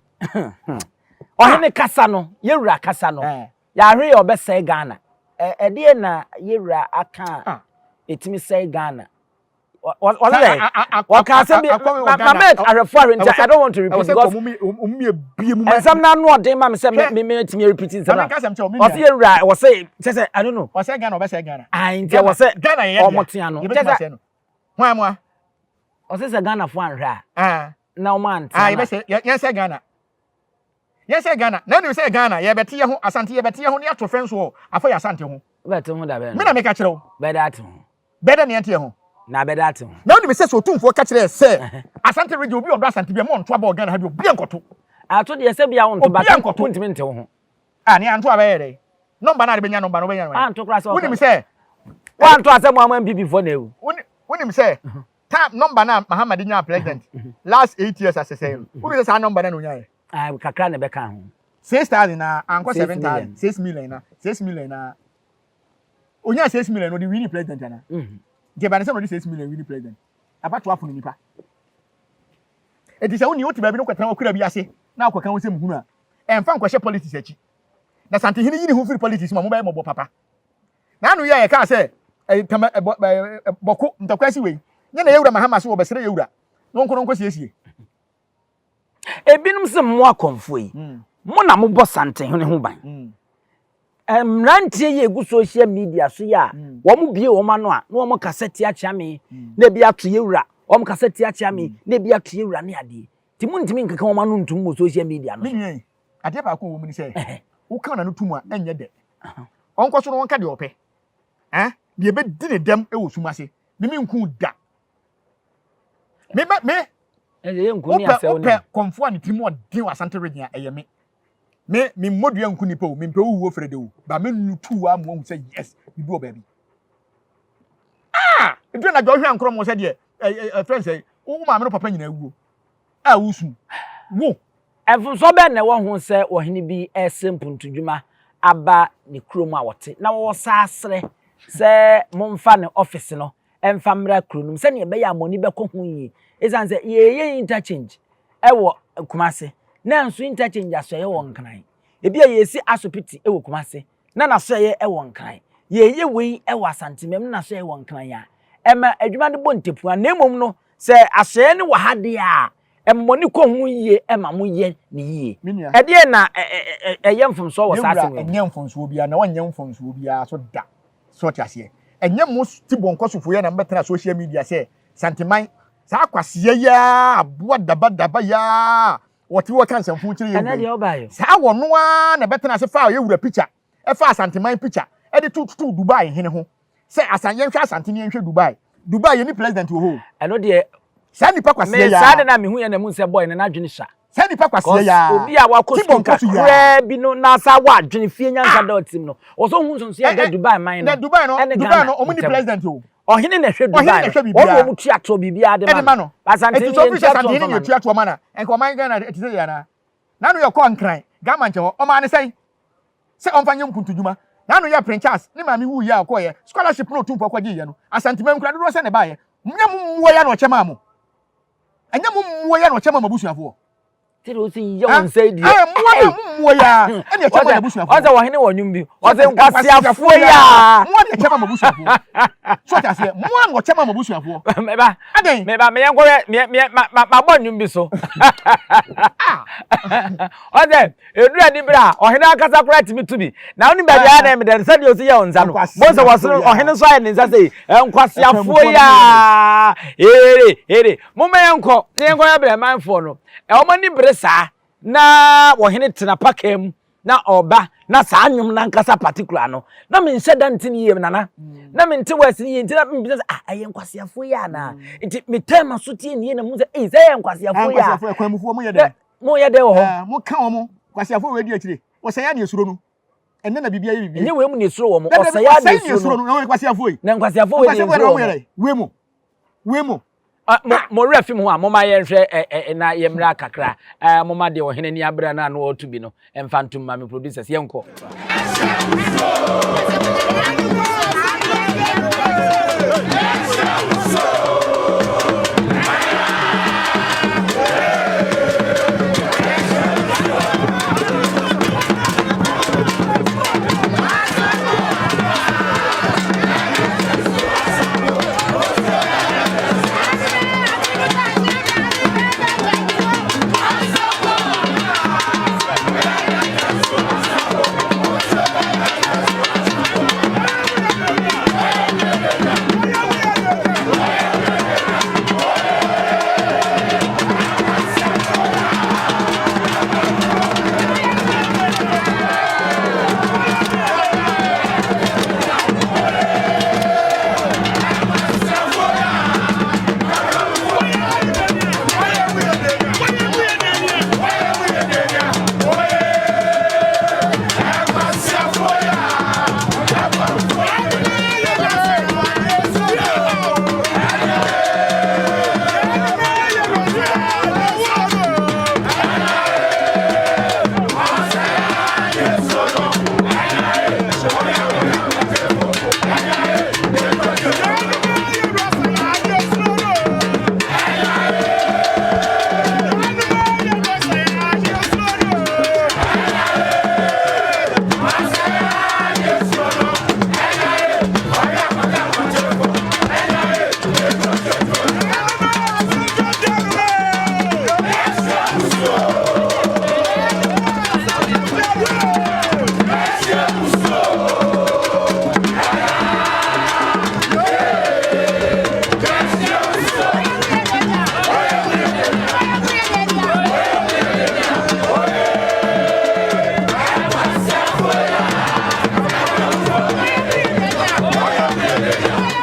ɔhene kasa no, yɛwura kasa no, yɛahwe yɛ ɔbɛsɛe Ghana. Ɛdeɛ na yɛwura aka a ɛtumi sɛe Ghana. Wɔka asɛm bi ma mɛ ahwɛfo ahwɛ nti I don't want to repeat because nsɛm na ano ɔden ma me sɛ me me tumi repeat nsɛm na ɔsɛ yɛ wura wɔsɛ kyɛ sɛ I don't know. Ɔsɛ Ghana ɔbɛsɛ Ghana. Ayi nti wɔsɛ ɔmo tea no kyɛ sɛ hwan mu a. Ɔsɛ sɛ Ghana fo anhwɛ a. Na ɔmo antea no. Yɛbɛsɛ yɛn sɛ Ghana. Yɛn sɛ Ghana na ɛnim sɛ Ghana yɛbɛte yɛ ho Asante yɛbɛte yɛ ho ne ato fɛn so afa yɛ Asante ho. Bɛte ho da bɛn. Me na meka kyerɛ wo. Bɛda ate ho. Bɛda nea ɛnteɛ ho. Na bɛda ate ho. Na wonim sɛ sɛ Otumfoɔ ka kyerɛɛ sɛ Asante region obi a ɔdɔ Asante bia ma ɔnto aba wɔ Ghana ha bi obia nkɔto. Ato deɛ sɛ bia wonto but Obia nkɔto. wontumi nte wo ho. Ah nea anto a bɛyɛ dɛn? Nɔmba no a de bɛnya nɔmba no wobɛnya no Anto koraa sɛ Wonim sɛ Wanto asɛ mo ama NPP foɔ na awu. Wonim sɛ time nɔmba no a Mahama de nyaa president last 8 years asesɛe no wonim sɛ saa nɔmba no na onyaeɛ? Ah kakra na ɛbɛka ho. 6,000 na ankɔ 7,000 6 million na 6 million na Onyaa 6 million no ɔde wini president ana? Nti ɛba ne sɛ na ɔde 6 million wini president. Abato afono nipa. Eti sɛ woni wote baabi no kɔtena wakura bi ase na akɔka wo nsɛm hunu a, ɛmfa nkɔhyɛ politics akyi. Na Santehene yi ne ho firi politics mu a mobɛyɛ mmɔbɔ papa. Na ano yi a yɛkaa sɛ ɛyɛ tama ɛbɔ ɛɛ bɔko ntɔkwa si wei. Nyɛ na yɛwura Mahama so wɔbɛsrɛ yɛwura na ɔnkɔ no nkɔsiesie. Ebinom sɛ mo akɔmfoɔ yi, mo na mobɔ Santehene ho ban. Mmeranteɛ yi egu social media so yi a mm. wɔn bie wɔn ano a na wɔn kasa tia Kyeame mm. na ebi ato yɛ wura wɔn kasa tia Kyeame mm. na ebi ato yɛ wura ne adeɛ ti mu ntumi nkeka wɔn ano ntum wɔ social media no. Ne nua yi adeɛ baako wɔ mu ni sɛ woka na no tum a ɛnyɛ dɛ ɔnkɔ so no wɔnka deɛ ɔpɛ ɛn deɛ ɛbɛdi ne dɛm wɔ sum ase ne me nku da me me wopɛ wopɛ kɔnfoɔ a ne tirim ɔden wɔ Asante region a ɛyɛ me. Me me mmɔ dua nku nipa o, me mpɛ wo wuo frɛ de o, ba me lutu wa mu ahu sɛ yes, bibi wɔ baabi. Ah! Edu anadwo ɔhwɛ ankorɔ mo sɛ deɛ ɛ ɛ friend sɛ wo maame no papa nyinaa wuo a wosu wo. Mfomsoɔ bɛn na ɛwɔ ho sɛ ɔhene bi resrɛ mpuntudwuma aba ne kurom a ɔte na ɔresan asrɛ? sɛ momfa ne office no mfa mmra kuro no mu sɛdeɛ ɛbɛyɛ a mo ani bɛkɔ ho yie. Ɛsiane sɛ yɛreyɛ interchange wɔ Kumase, nanso interchange asɔeɛ wɔ Nkran. Ebi a yɛresi asopiti wɔ Kumase na n'asɔeɛ wɔ Nkran. Yɛreyɛ wei wɔ Asantemam na n'asɔeɛ wɔ Nkran a, ɛma adwuma no bɔ ntapua. Na mmom no, sɛ asɔeɛ no wɔ ha deɛ a, ɛma mo ani kɔ ho yie ma moyɛ no yie. Me nua. Ɛdeɛn na ɛyɛ mfomsoɔ wɔ Me saa wura, asɛm wei mu? ɛnyɛ mfomsoɔ biara, na wɔnyɛ mfomsoɔ biara so da. So ɔte aseɛ? Ɛnyɛ mo ti bɔnkɔsofo yi na mobɛtena social media sɛ Santeman, saa kwasea yi ara, aboa dabadaba yi ara a wɔte hɔ ka nsɛmfo kyerɛ yɛn Ɛnɛ wura deɛ yi. wobaeɛ o. Saa wɔno ara na ɛbɛtena ase faa yɛn wura picture, ɛfaa Asanteman picture de to totoo Dubai hene ho sɛ Asan yɛnhwɛ Asante ne yɛnhwɛ Dubai. Dubai yɛnni president wɔ hɔ o. Ɛno deɛ Saa nipa kwasea me yi saa ara. de na mehu yɛ na mu sɛ boy no n'adwene sua. Saa nipa kwasea Cause yi ara. obi a wakɔ Ti sukuu bɔnkɔso yi ara. kakraa bi no na asa wɔ adwene fie nyansa da ɔtim no, ɔsɛ ohun nsonsonoeɛ a Ɛ ɛda ɛ Dubai man na no Dubai no ne Dubai Ghana no wɔn ni ntam. president o. Ɔhene na ɛhwɛ Ɔhene Dubai na no, ɛhwɛ wɔn na biribiara. wɔn tua toɔ biribiara de Ɛde ma ma no. no. Asante Eti ne sɛ ofiri sɛ yɛntua toɔ Asantehene mfa na ma no. etua toɔ ma no a, nka ɔman Ghana ɛte sɛ yɛn anaa? N'ano yɛ kɔɔ Nkran, Ghama nkyɛ hɔ, ɔmaa no sɛn? Sɛ ɔmfa nyɛ mpuntudwuma. N'ano yɛ Prince Charles, ne maame wuiɛ a ɔkɔeɛ, scholarship no Otumfoɔ kɔgyeeɛ no, Asanteman nkura dodoɔ sɛn na ɛbaeɛ? Nyɛ mo mmoa yi ara na ɔkyɛ maa mo. Ɛnyɛ mo mmoa yi ara na ɔkyɛ maa mo abusuafoɔ. Sɛdeɛ wosi yɛ wo nsa yi deɛ. Ɛɛ mmoa na mo mmoa yi ara ɛna ɛkyɛ maa abusuafoɔ. Ɔsɛ ɔhene wɔ nnwom bi. Ɔsɛ nkwaseafoɔ yi ara. Mmoa na ɛkyɛ maa mo abusuafoɔ. So ɔte aseɛ mmoa na ɔkyɛ maa mo abusuafoɔ. Meba. Adɛn. Meba meyɛ nkɔhwɛ meyɛ meyɛ ma ma mabɔ nnwom bi so. Ɔsɛ Ɛduru ani berɛ a, ɔhene ankasa koraa tumi tu bi. Na wonim baabi a na ɛmedɛ no, sɛdeɛ ɔsi yɛ wo nsa no. Bohu sɛ wɔsoro ɔhene nso ayɛ ne nsa sei. Nkwaseafoɔ yi a, here, here. Momma yɛnkɔ, na yɛnkɔyɛ brɛmanfoɔ no. Wɔn ani bere saa, na ɔhene tena pakaa mu, na ɔba, na saa nnwom no ankasa particular no, na menhyɛ da nte no yie, Nana. Na mente words no yie, nti na mebisa sɛ, ah, ɛyɛ nkwaseafoɔ yi anaa? Nti metɛn m'aso tie no yie na mehu sɛ, ei, sɛ ɛyɛ nkwaseafoɔ yi a. Nkwaseafoɔ, akwanmufoɔ, moyɛ dɛn? Mo yɛ dɛn wɔ hɔ? Ɛɛ, mo ka wɔn, kwasiafo wɔ edi akyire. Ɔsɛe a na esuro no. Ɛnnɛ na biribi ayɛ biribi. Ɛnyɛ wei mu na esuro wɔn. Ɔsɛe a na esuro no. Na wɔn kwasiafo yi. Na nkwasiafo wei na esuro wɔn. Wei mu. Wei mu. Mo mo werɛ fi mo ho a, momma yɛnhwɛ ɛ ɛ na yɛmmra kakra. Ɛɛ, momma deɛ ɔhene ani abere no a na ɔreto bi no mfa ntom ma me producers. Yɛnkɔ.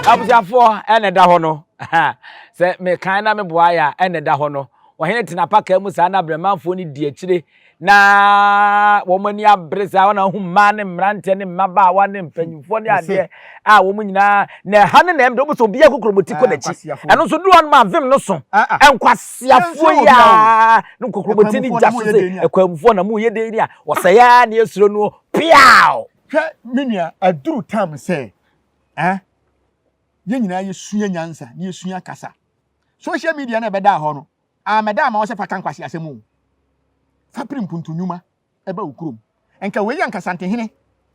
Abusuafoɔ ɛna ɛda hɔ no sɛ mekan na meboa yɛ a ɛna ɛda hɔ no ɔhene tena pakaa mu saa na abrɛmanfoɔ no di akyire na wɔn ani abere saa wɔn ahu mmaa ne mmeranteɛ ne mmabaawa ne mpanyinfoɔ ne adeɛ a wɔn nyinaa na ɛha ne na ɛm de wɔn sɛ obiara kokuromoti kɔ n'akyi ɛno nso duru hɔ nom a vim no so nkwasiafoɔ yi a ne kokuromoti ne gya so sɛ ɛkwanmufoɔ na mu yɛ den ni a wɔsɛe a ne esuro no piaw. Hwɛ me nua aduru tam sɛ. Eh? Yɛn nyinaa yɛsua nyansa na yɛsua kasa. Social media na ɛbɛdaa hɔ no, ammɛda ama wo sɛ fa ka nkwaseasɛm o. Fa pere mpuntu nnwuma ɛba wo kurom. Nka wei yɛ nka Santehene,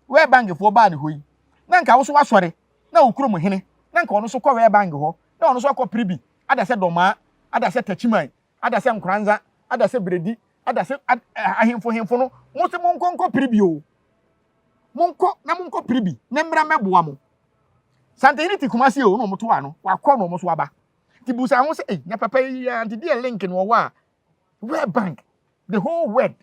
World Bank foɔ baa ne hɔ yi, na nka wo so wasɔre na wo kurom hene, na nka ɔno so kɔ World Bank hɔ, na ɔno so akɔ pere bi, ada sɛ Dɔmaa, ada sɛ Takyiman, ada sɛ Nkoranza, ada sɛ Bredi, ada sɛ ahemfo hemfo no, mo se monkɔ nkɔ pere bi o. Monkɔ na monkɔ pere bi na mmra mmɛboa mo. Santehene te Kumasi o, na wɔn to ano, wakɔ na wɔn so aba. Nti busa ho sɛ, ei, na papa yi a, nti deɛ link no ɔwɔ a, World Bank, the whole world,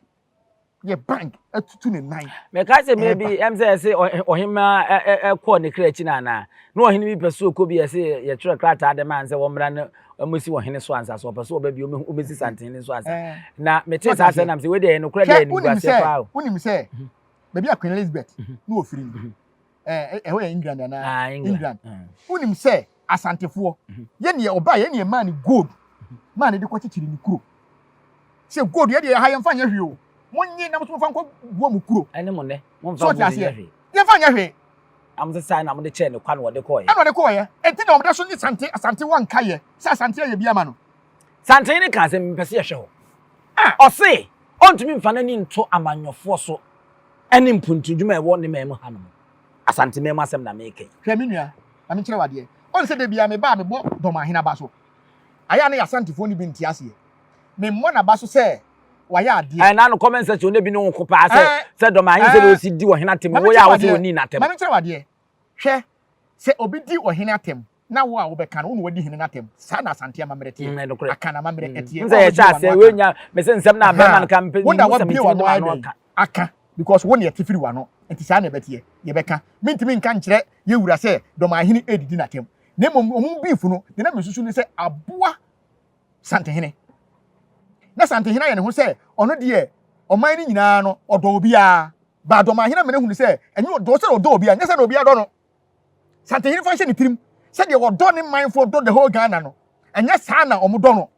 yɛ bank atutu ne nan. Meka sɛ mmerɛ bi ɛm sɛ ɛse ɔhemmaa ɛkɔɔ ne kra akyi no anaa na ɔhene bi pɛ sɛ ɔkɔ bi ɛse yɛtwerɛ krataa de ma sɛ wɔmmra no mmɛsi ɔhene so ansa so ɔpɛ sɛ ɔba bi ɔmmɛsi santene so ansa na mete saa sɛ nam sɛ wei deɛ ɛyɛ nokorɛ deɛ animguaseɛ paa o. Wonim sɛ baabi a Queen Elizabeth na ɔfiri no ɛhɔ yɛ England anaa ah, England wonim sɛ Asantefoɔ yɛ neɛ ɔbaa yɛ neɛ maa ne gold maa ne de kɔkyekyere ne kuro sɛ gold yɛ deɛ ha yɛmfa nyɛ hwee o monye na mo fa nkɔ boa mo kuro ɛne mo nɛ momfa gold nyɛ hwee yɛmfa nyɛ hwee na mo sesa na mo de kyɛɛ ne kwa na wɔde kɔɔyɛ ɛna ɔde kɔɔyɛ ɛnti na ɔmda so ne sante asante wɔnka yɛ sɛ asante ayɛ bi ama no sante ne ka sɛ mepɛ sɛ yɛhwɛ hɔ ah. Ɔse ɔntumi mfa n'ani nto amanyɔfoɔ so ɛne mpuntudwuma ɛwɔ ne man mu hanom. Asanteman mu asɛm na meka yi. Hwɛ me nua, ma menkyerɛ wo adeɛ. Ɔn sɛ da biara meba a mebɔ Dɔmahene aba so. Ayɛ a na yɛ Asantefoɔ no bi nte aseɛ. Memmɔ n'aba so sɛ wayɛ adeɛ. Ɛɛ na no comment section no bi ne wo ko paa sɛ sɛ Dɔmahene sɛdeɛ ɔsi di ɔhene atɛm yi, woyɛ a wose ɔnnii n'atɛm. Ma menkyerɛ wo adeɛ. Hwɛ, sɛ obi di ɔhene atɛm na wo a wobɛka no, wo na wadi hene no atɛm. Saa na Asante amammerɛ teɛ. Mm, ɛnokorɛ. Akan amammerɛ ɛteɛ. N sɛ yɛhyɛ aseɛ, wei nya, mese nsɛm no a bɛrima no ka, mpɛ, Wo na menim sɛ wabue metumi de w'ano ayɛ m'ano dɛn? aka. Aka. Because wo na ɛte firi w'ano. Nti saa na ɛbɛteɛ. Yɛbɛka. Mentumi nka nkyerɛ yɛn wura sɛ Dɔmahene redidi n'atɛm. Na mmom wɔn mu beef no, deɛ na mesusu ne sɛ aboa Santehene. Na Santehene ayɛ ne ho sɛ ɔno deɛ ɔman no nyinaa no ɔdɔ obiara. But Dɔmahene ama no ahunu sɛ ɛnyɛ ɔdɔ sɛ ɔdɔ obiara, nyɛ sɛ na obiara dɔ no. Santehene fa nhyɛ ne tirim sɛdeɛ ɔdɔ ne manfoɔ dɔ the whole Ghana no, ɛnyɛ saa na wɔn dɔ no.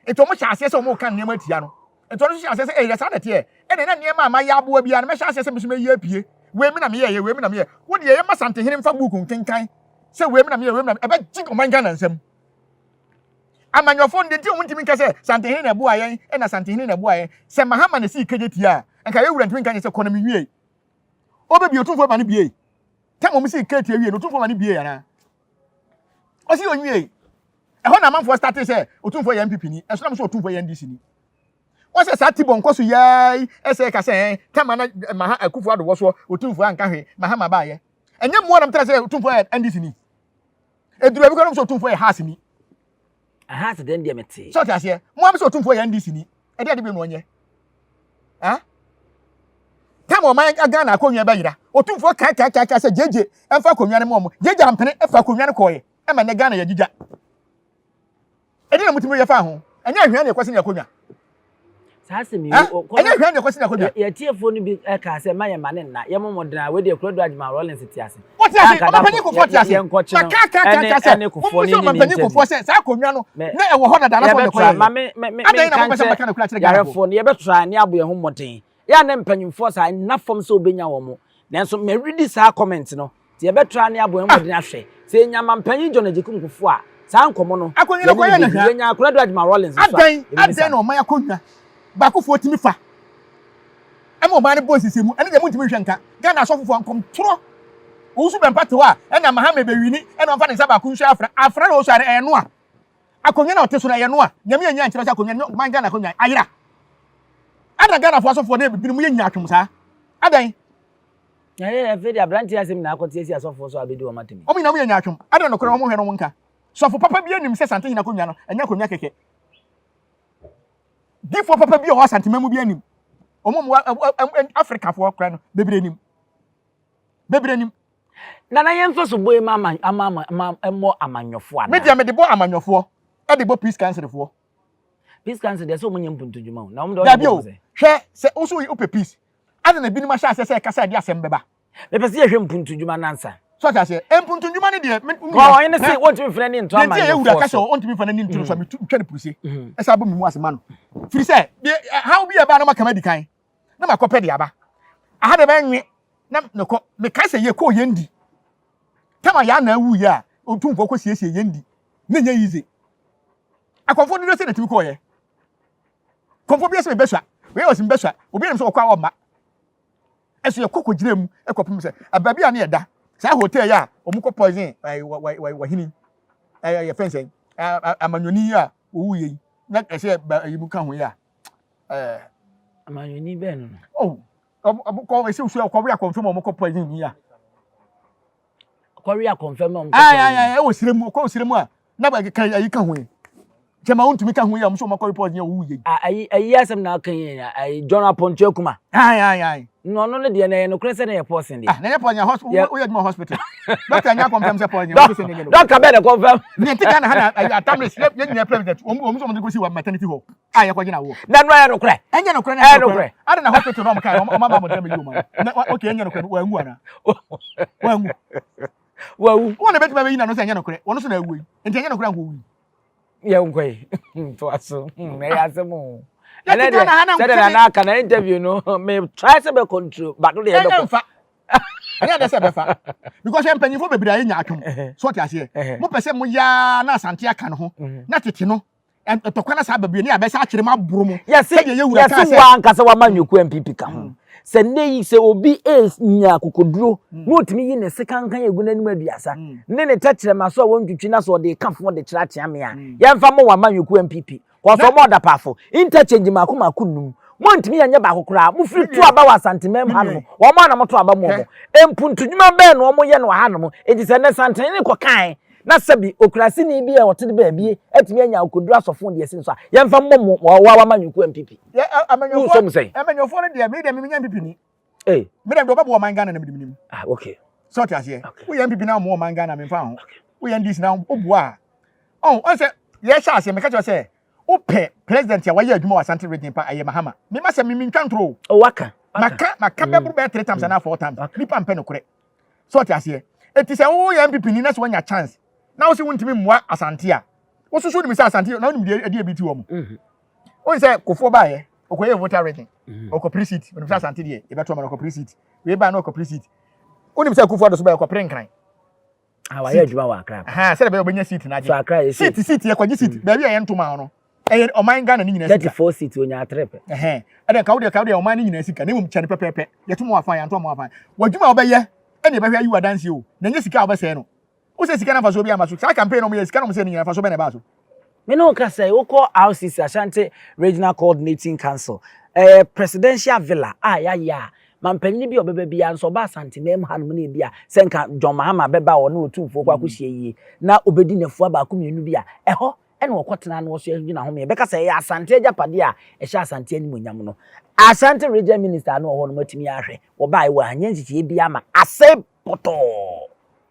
Nti wɔn hyɛ aseɛ sɛ wɔn reka nneɛma atia no. Nti ɔno nso hyɛ aseɛ sɛ ɛyɛ saa na ɛteɛ. Ɛna na nneɛma a mayɛ aboa biara no mɛhyɛ aseɛ sɛ me nso mɛyi apue. Wei me na meyɛɛyɛ, wei me na meyɛ. Wo deɛ yɛmma Santehene mfa book nkenkan sɛ wei me na meyɛ, wei me na meyɛ. Ɛbɛgye ɔman Ghana nsam. Amanyɔfoɔ no deɛ nti wɔn ntumi nka sɛ Santehene na ɛboa yɛn ɛna Santehene na ɛboa yɛn. Sɛ Mahama na esii kagye tia a, nka yɛn wura ntumi nka nyɛ sɛ kɔ na menwiei. Ɔbɛbie, Otumfoɔ ma no biei. Tam wɔn sii kagye wie no, Otumfoɔ ma no biei anaa? Ɔsi onwiei. Ɛhɔ na amanfoɔ starte sɛ Otumfoɔ yɛ NPP ni, ɛso na mo sɛ Otumfoɔ yɛ NDC ni. Wɔn sɛ saa tibɔ nkɔ so yɛɛ ɛsɛ ɛka sɛ ɛn tama na maha Akufo Addo wɔ soɔ, Otumfoɔ anka hwee, Mahama baayɛ. Ɛnyɛ mmoa na mo tena sɛ Otumfoɔ yɛ NDC ni. Eduru baabi koraa na mo sɛ Otumfoɔ yɛ Haas ni. Haas deɛ deɛ mete. Sɛ ɔte aseɛ, mo a mo sɛ Otumfoɔ yɛ NDC ni, ɛde ade bi na ɔnyɛ. Ah? Tam ɔman Ghana akonnwa bɛyera. Otumfoɔ kae kae kae kae sɛ gyegye ɛmfa akonnwa no ma ɔmo. Gyegye ampene ɛfa akonnwa no kɔɔɛ. Ɛma nnɛ Ghana yɛgyigya. Ɛdeɛ na motumi yɛ faa ho? Ɛnyɛ ahwea na ɛkɔsi ne akonnwa. Saa asɛm yi, Ɛnyɛ ahwea na ɛkɔsi ne akonnwa. Yɛtiefoɔ no bi kaa sɛ ma yɛn ma ne nna, yɛmmɔ mmɔden a, wei deɛ Kuradu Agyemang Rawlings te ase. Wote ase? Ɔmampanin Kufuor te ase. Yɛnkɔkye no ɛne Kufuor ne ne Ɔmampanin Kufuor sɛ saa akonnwa no na ɛwɔ hɔ dada na sɛ ɔde kɔyɛ. Ma me me me nka nkyerɛ yarefoɔ no, yɛbɛtra ne abɔ yɛn ho mmɔden. Yɛ a na mpanyinfoɔ saa nna fam sɛ wobɛnya wɔn. Nanso mɛredi saa comment no. Nti yɛbɛtra ne abɔ yɛn mmɔden ahwɛ. Sɛ yɛnya Mampanyin John Agyekum Kufuor a, saa nkɔmmɔ no, Akonnwa no yɛne kɔyɛ no no bɛdi. hwa. Yɛnya Konadu Agyemang Rawlings nso a, Adɛn, yɛbɛbisa adɛn na no. ɔman akonnwa baakofoɔ tumi fa ma ɔman no bɔ nsisimu? Ɛno deɛ montumi nhwɛ nka. Ghana asɔfofoɔ nkɔmtorɔ. Owusu Bɛmpa te hɔ a, ɛna Mahama bɛwini, ɛna ɔmfa ne nsa baako nhyɛ afra. Afra na ɔsɔ ara, ɛyɛ noa. Akonnwa na ɔte so no, ɛyɛ noa. Nyame anyi ankyerɛ sɛ akonnwa no, ɔman Ghana akonnwa, ayera. Adɛn na Ghanafoɔ asɔfoɔ ne binom yɛ nyaatwom saa? Adɛn? Na yɛ afei de aberanteɛ asɛm na akɔte asi asɔfoɔ so a abɛdi wɔn atɛm yi. Wɔn nyinaa wɔyɛ nyaatwom. Adɛn na nokorɛ wɔn hwɛ na wɔn nka? Sɔfo papa biara nim sɛ Santehene akonnwa no, ɛnyɛ akonnwa kɛkɛ. Difoɔ papa bi a ɔwɔ Asanteman mu biara nim. Wɔn a wɔwɔ Afrikafoɔ koraa no, bebree nim. Bebree nim. Nana yɛmfa so bɔ yi ma ama ama ama mmɔ amanyɔfoɔ anaa? Me deɛ mede bɔ amanyɔfoɔ, ɛde bɔ peace council foɔ. Peace council deɛ sɛ wɔn nyɛ mpuntudwuma o. Na wɔn deɛ wɔde Dabi bɔ o, wɔn sɛ. hwɛ sɛ wo nso wopɛ peace. Adɛn na ebinom ahyɛ aseɛ sɛ ɛkasa a ɛde asɛm bɛba? Mepɛ sɛ yɛhwɛ mpuntudwuma no ansa. So ate aseɛ? Mpuntudwuma no deɛ, me nua. Ɔhene se wɔntumi mfa n'ani nto Deɛ nti a yɛn wura amanyɔfoɔ ka sɛ so. ɔntumi mfa n'ani nto no so a, metu twa no puruse. Ɛsɛ abɔ me mu ase ma no. Firi sɛ, deɛ haw bi a ɛbaa na maka madi kan, na makɔpɛ de aba. Aha deɛ bɛnwe na mekɔ. Mekae sɛ yɛkɔɔ yɛn di. Tama yaa na awu yɛ a otumfoɔ kɔ siesie yɛn di ne nyɛ yize. Akɔmfoɔ dodoɔ sɛ na tumi kɔɔyɛ. Kɔmfoɔ bi sɛ mebɛsua, wei ɔsɛ mebɛsua, obi anim sɛ ɔkɔ a ɔmma. Ɛso yɛkɔ kɔgyina mu kɔpem sɛ baabi a ne yɛda saa hotel yi a wɔn kɔ poison wɔhene ɛyɛ yɛfɛn sɛn amanyɔni yi a owu yɛ yi na ɛsɛ ɛyi mu ka ho yi a ɛɛ. Amanyɔni bɛn no no. Oh, ɔmo kɔ ɛsɛ osu ɔkɔwe akɔnfɛm a ɔmo kɔ poison yi a. Kɔwe akɔnfɛm a ɔmo kɔ poison. Ayi ayi ɛwɔ sire mu ɔkɔ sire mu a na bɛ ka ayi ka ho yi. Kyɛma wontumi ka ho yi a ɔmo sɛ ɔmo akɔ report yɛ owu yɛ. Ayi ayi asɛm na aka yi ayi John Aponte Akuma. Ayi ayi ayi. Na ɔno ne deɛ na ɛyɛ nokorɛ sɛ na yɛ poison deɛ. Ah na yɛ poison hospital woyɛ adwuma hospital. Doctor nya confirm sɛ poison wɔn sɛ ne nyɛ no. Doctor bɛɛ na confirm. Ne ti Ghana ha na atamlis yɛ nyina president wɔn wɔn sɛ wɔn de kɔsi wɔ maternity hall a yɛ kɔgyina woɔ. Na no ɛyɛ nokorɛ. Ɛnyɛ nokorɛ na ɛyɛ nokorɛ. Ada na hospital na wɔn kaa wɔn ama abɔnten abɛyi wɔn ano. Na okay ɛnyɛ nokorɛ wɔanwu ana? Wɔanwu. Wawu. Wɔn na bɛtumi abɛyi n'ano sɛ ɛnyɛ nokorɛ wɔn nso na awu yi nti ɛnyɛ nokorɛ anka owu yi. Yɛ nkɔ yi to aso ɛyɛ asɛm o. Ɛnɛ deɛ sɛdeɛ nana aka na interview no me try sɛ bɛ control but no deɛ ɛbɛkɔ. Ɛmfa ɛnyɛ adɛ sɛ ɛbɛfa because mpanyinfoɔ bebree ayɛ nya atwom so ɔte aseɛ mo pɛ sɛ mo yaa na asante aka ne ho na tete no ntɔkwa na saa bebree ne abɛsa akyerɛ mu aboro mo yɛse sɛdeɛ yɛwura kaa yɛse sɛ wo ankasa wama nyɔku MPP ka ho sɛ nnɛ yi sɛ obi nya akokoduro na ɔtumi yi ne sekankan egu n'anim aduasa ne ne tɛkyerɛma so a wɔntwitwi na sɛ ɔde ka fo de kyerɛ akyeame a yɛmfa mo wama nyɔku MPP kɔsɔ ɔmo ɔdapaafo interchange mako mako num montumi yɛnyɛ baako koraa mofiri to aba wɔ asantemam hanom wɔn a na moto aba mu wɔn mpuntudwuma bɛn na wɔn yɛ no wɔ hanom enti sɛ nnɛ santene ne kɔkae na sɛbi okuraseni bi a ɔte ne baabi atumi anya akokoduru asɔfo deɛ si no so a yɛmfa mmɔ mo wɔn a wama nyɔnko MPP wosɔ mu sɛn amanyɔfoɔ no deɛ me deɛ menyɛ MPP ni Hey. Me deɛ ɔbɛboa ɔman Ghana na mede menim. Ah, okay. Sɛ ɔte aseɛ. Woyɛ MPP na ɔmo ɔman Ghana memfa ho. Woyɛ NDC na woboa a. Ɔn, ɔn sɛ yɛhyɛ aseɛ meka kyerɛ sɛ wopɛ president a wayɛ adwuma wɔ Asante region pa ɛyɛ Mahama. Mema sɛ me mentwa ntoro o. Oh, waka. Maka, maka bɛboro bɛyɛ 3 times anaa 4 times. Nipa mpɛ nokorɛ. Sɛ ɔte aseɛ. Eti sɛ woyɛ MPP ni na sɛ wanya chance na wo sɛ wontumi mmoa Asante a, wososo nim sɛ Asante na wonim deɛ ɛde ebi ti wɔ mo. Wohu sɛ Kofoɔ baeɛ, ɔkɔyɛɛ voter rigging, ɔkɔpere seat, onim sɛ Asante deɛ yɛbɛto ama no ɔkɔpere seat, wei baa na ɔkɔpere seat. Wonim sɛ Akufo Addo so baeɛ ɔkɔpere Nkran. Ah, wayɛ adwuma wɔ Accra. Aha, sɛdeɛ ɛbɛyɛ ɔbɛnya seat no agye. So Accra yɛ seat. Seat, seat, yɛkɔgye seat. Baabi a yɛnto maa no, ɛyɛ ɔman Ghana ne nyinaa sika. 34 seat, onyaa tere pɛ. Ɛhɛn, ɛdeɛ nka wodeɛ ka wodeɛ ɔman no nyinaa sika, na mmom kyɛ no pɛpɛɛpɛ. Yɛto ma wɔ afa, yɛanto ama wɔ afa. W'adwuma a wobɛyɛ ɛna yɛbɛhwɛ ayi wo adanseɛ o, na ɛnyɛ sika a wobɛsɛe no. Wo sɛ sika no mfasoɔ bi amma so. Saa campaign no wɔyɛ sika no wɔn sɛ no nyinaa mfasoɔ bɛn na ɛbaa so. Me ne wo kasa yi, wokɔ RCC, Ashanti Regional Coordinating Council, ɛyɛ presidential villa a yɛayɛ a, mampanyini bi a ɔbɛba biara nso ɔba Asanteman mu hanom na ebi a sɛ nka John Mahama bɛba a ɔne Otumfoɔ kɔ akɔhyia yie na ɔbɛdi nnafua baako mmienu bi a, ɛhɔ na ɔkɔtena na ɔso adwene ahome. Yɛbɛka sɛ ɛyɛ Asante agyapadeɛ a ɛhyɛ Asante animuonyam no. Ashanti Region Minister a na ɔwɔ hɔ no matumi ahwɛ, wɔbaeɛ wɔanyɛ nhyehyɛeɛ biara ma asɛe pɔtɔɔ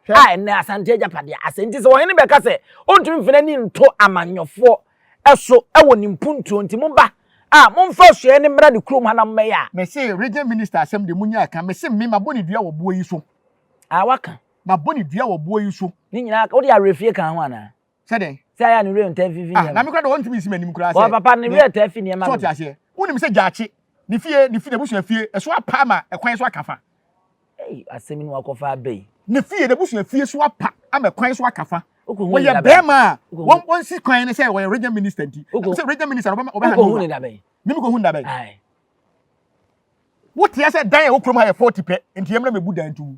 a ɛnnɛ Asante agyapadeɛ asɛe. Nti sɛ ɔhene bɛka sɛ ɔntumi mfa n'ani nto amanyɔfoɔ so wɔ ne mpuntuo nti moba a momfa asuaeɛ no mmra ne kurom ha na mommɛyɛ a. Mese region minister asɛm deɛ monyaa ka mese me mabɔ ne dua wɔ boɔ yi so. Ah waka. Mabɔ ne dua wɔ boɔ yi so. Ne nyinaa wode awerɛfie ka ho anaa? Sɛ dɛn? Sɛ ayɛ a ne werɛ ntaa fi fi Ah, nneɛma. na me koraa de ɔntumi nsi m'anim koraa sɛ. Wɔ papa ne werɛ taa fi nneɛma So ɔte dodo. aseɛ? Wonim sɛ Gyaakye, ne fie, ne fi, n'abusua fie, ɛso apa ama ɛkwan so aka fa. Ei, asɛm yi na wakɔfa aba yi. Ne fie, n'abusua fie so apa ama ɛkwan so aka fa. Wokɔhu ne Wɔyɛ da bɛn? bɛrima a, Wokɔhu wɔn, wɔnsi kwan ne sɛ wɔyɛ region minister nti. Wokɔ- Sɛ region minister no, ɔbɛma, ɔbɛhand Wokɔhu over. ne da bɛn? Me mekɔhu ne da bɛn? Ae. Wote sɛ dan a ɛwɔ kurom ha yɛ 40 pɛ, nti yɛmmra mmɛbu dan nto mu.